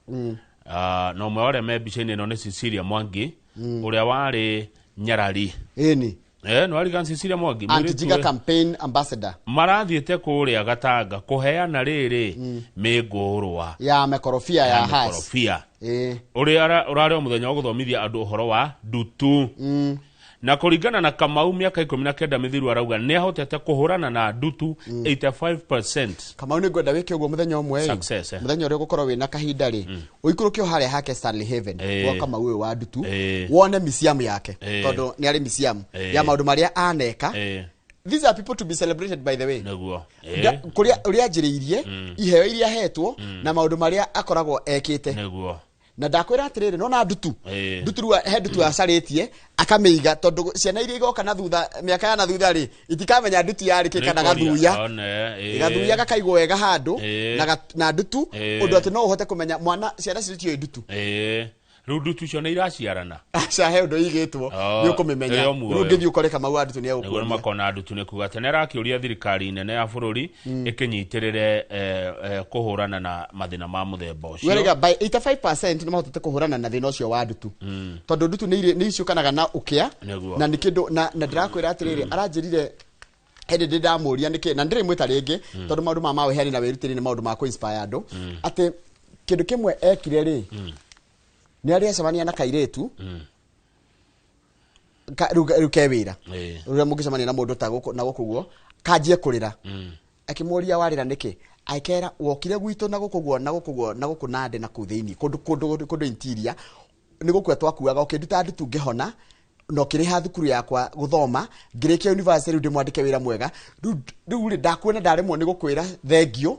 S2: Na ũmwe wa arĩa me mbica-inĩ ĩno nĩ Cecilia Mwangi, ũrĩa warĩ Nyarari.
S1: Ĩni.
S2: Nĩ warigana Cecilia Mwangi,
S1: Anti-Jiga
S2: mũirĩtu
S1: campaign ambassador.
S2: Marathiĩte kũrĩa Gatanga kũheana rĩrĩ mĩngũrwa
S1: ya mekorobia ya
S2: Ya
S1: Hass.
S2: mekorobia. Ũrĩa ũrarĩ o mũthenya wa gũthomithia andũ ũhoro wa ndutu. Na kũringana na Kamau mĩaka 19 mĩthiru arauga nĩ ahotete kũhũrana na ndutu 85%.
S1: Kamau nĩ ngwenda wĩke ũguo mũthenya ũmwe ĩ.
S2: Success, eh.
S1: Mũthenya ũrĩa ũgũkorwo wĩna kahinda rĩ, ũikũrũke o harĩa hake Stanley Haven, gwa Kamau ũyũ wa ndutu, wone museum yake, tondũ nĩ arĩ museum ya maũndũ marĩa aneka. These are people to be celebrated, by the way.
S2: Nĩguo.
S1: Kũrĩa ũrĩa anjĩrĩirie, iheo iria ahetwo, na maũndũ marĩa akoragwo ekĩte.
S2: Nĩguo.
S1: Na ndakwĩra atĩrĩrĩ, nona ndutu. Ndutu rĩu he ndutu acarĩtie, akamĩiga, tondũ ciana iria igoka na thutha, mĩaka ya na thutha rĩ, itikamenya ndutu yarĩ kĩ kana
S2: Nĩkũria.
S1: gathuya.
S2: One,
S1: Gathuya gakaigwo wega handũ, na ndutu, ũndũ atĩ no ũhote kũmenya mwana, ciana icio citiũĩ ndutu.
S2: Rĩu ndutu icio nĩ iraciarana.
S1: Aca, he ũndũ igĩtwo, nĩ ũkũmĩmenya.
S2: Ĩyo muoyo.
S1: Rĩu ũngĩthiĩ ũkore Kamau wa ndutu nĩ
S2: Nĩguo
S1: egũkuonia.
S2: makona ndutu nĩ kuga atĩ nĩ arakĩũria thirikari nene ya bũrũri ĩkĩnyitĩrĩre, kũhũrana na mathĩna ma mũthemba ũcio.
S1: Werega, by 85% nĩ mahotete kũhũrana na thĩna ũcio wa ndutu. Tondũ ndutu nĩ iciũkanaga na ũkĩa,
S2: Nĩguo.
S1: na nĩ kĩndũ, na ndĩrakwĩra atĩrĩrĩ, aranjĩrire hĩndĩ ndĩ ndamũria nĩkĩ, na ndĩrĩ mwĩta rĩngĩ, tondũ maũndũ ma maweheani na wĩrutĩri nĩ maũndũ ma kũ-inspire andũ. Atĩ kĩndũ kĩmwe ekire rĩ, nĩ arĩ acemania na kairĩtu, rĩu ke wĩra. Rĩrĩa mũngĩcemania na mũndũ ta gũkũ, na gũkũ guo, kanjie kũrĩra. Akĩmũria warĩra nĩkĩ? Akĩra wokire gwitũ na gũkũ guo, na gũkũ guo, na gũkũ Nandi na kũu thĩinĩ, kũndũ interior, nĩ gũkua twakuaga, ũkĩnduta ndutu ngĩhona, na ũkĩrĩha thukuru yakwa gũthoma, ngĩrĩkia university, rĩu ndĩmwandĩke wĩra mwega. Rĩu rĩ, ndakuona ndaremwo nĩ gũkwĩra thengio,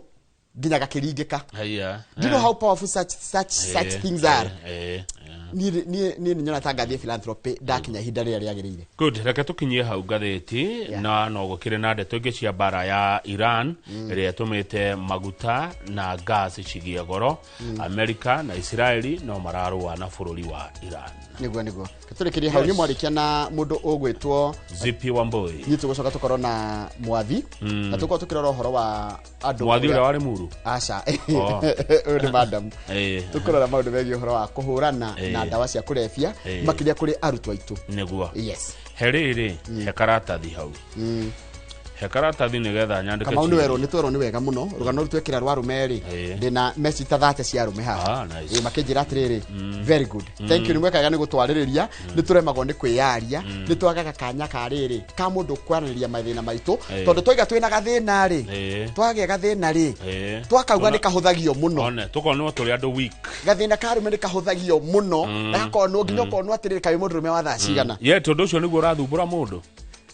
S1: nginya gakĩringĩka.
S2: Haiya.
S1: Do you know how powerful such things are? Niĩ nĩ nyona ta ngathiĩ philanthropy ndakinya ihinda rĩrĩa rĩagĩrĩire.
S2: Good, reke tũkinyie hau ngathĩti, na no gũkĩrĩ na ndeto ingĩ cia mbara ya Iran, ĩrĩa ĩtũmĩte maguta na gas cigĩe goro. Amerika na Israeli no mararũa na bũrũri wa Iran.
S1: Nĩguo, nĩguo. Tũrĩkĩrie hau, niĩ mwarĩkia na mũndũ ũgwĩtwo
S2: Zipi Wambui.
S1: Niĩ tũgũcoka tũkorwo na Mwathi. Na tũkorwo tũkĩrora ũhoro wa andũ
S2: Mwathi
S1: ũrĩa
S2: ũrĩa warĩ Muru?
S1: Aca. Ũyũ nĩ madam. Tũkũrora maũndũ megiĩ ũhoro wa kũhũrana na ndawa cia kũrebia, makĩria kũrĩ arutwo aitũ.
S2: Nĩguo.
S1: Yes.
S2: He rĩrĩ, he karatathi hau. He karatathi nĩgetha nyandĩke
S1: Kamau nĩ
S2: ciũria.
S1: werwo, nĩ twerwo nĩ wega mũno. Rũgano rũu twekĩra rwa arũme rĩ, ndĩna message ta 30 cia arũme haha.
S2: Nice.
S1: Makĩnjĩra atĩrĩrĩ, very good. Thank you, nĩ mwekaga nĩ gũtwarĩrĩria, nĩ tũremagwo nĩ kwĩyaria, nĩ twagaga kanya ka rĩrĩ, ka mũndũ kwaranĩria mathĩna maitũ. Tondũ twaiga twĩna gathĩna rĩ, twagĩa gathĩna rĩ, twakauga nĩ kahũthagio mũno.
S2: One, tũkonwo tũrĩ andũ weak.
S1: Gathĩna ka arũme nĩ kahũthagio mũno, na gakonwo nginya ũkonwo atĩrĩrĩ, kaĩ mũndũrũme wa thaa cigana.
S2: Ye, tondũ ũcio nĩguo ũrathumbũra mũndũ.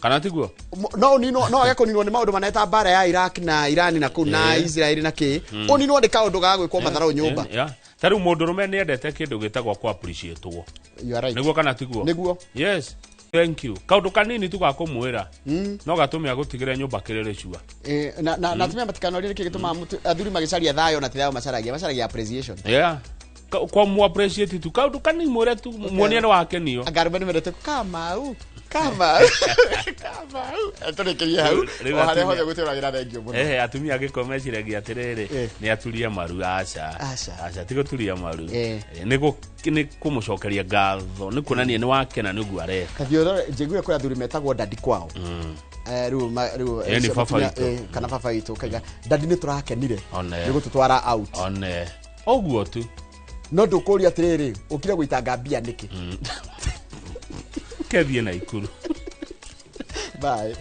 S2: Kana tiguo?
S1: No ũninwo, no age kũninwo nĩ maũndũ manene ta mbara ya Iraq na Iran na kũu na Israel na kĩ. Ũninwo nĩ kaũndũ ga gwĩkwo matharau nyũmba.
S2: Ta rĩu mũndũrũme nĩ endete kĩndũ gĩtagwo kũ appreciate-wo.
S1: You are right.
S2: Nĩguo kana tiguo?
S1: Nĩguo.
S2: Yes. Thank you. Kaũndũ kanini tu ga kũmwĩra no gatũme agũtigĩre nyũmba kĩrĩrĩcua.
S1: Na atumia matikanorie nĩkĩ gĩtũmaga athuri magĩcaria thayũ, na ti thayũ macaragia, macaragia appreciation.
S2: Yeah. Kwa mu appreciate tu kaũndũ kanini, mwĩre tu, muonie nĩ wakenio.
S1: Anga arũme nĩ mendete kamau, kamau, kamau. Tũrĩkĩrie hau.
S2: Rĩu
S1: O harĩa
S2: atumia-
S1: hothe gũtũragĩra, thengio mũno.
S2: Atumia angĩkorwo meciragia atĩrĩrĩ, nĩ aturie maru, aca.
S1: Aca.
S2: Aca, ti gũturia maru. Nĩ kũmũcokeria ngatho, nĩ kuonania nĩ wakena nĩ ũguo areka.
S1: Kathiĩ ũrore, njiguire kwĩ athuri metagwo daddy kwao. Rĩu
S2: Nĩ
S1: ũcio
S2: baba
S1: mũtumia,
S2: witũ.
S1: Kana baba witũ kaiga, "Daddy, nĩ tũrakenire
S2: One.
S1: nĩ gũtũtwara out."
S2: One ũguo tu.
S1: No ndũkũria atĩrĩrĩ, ũkire gũitanga mbia nĩkĩ?
S2: Kethiĩ na ikuru.
S1: Bye.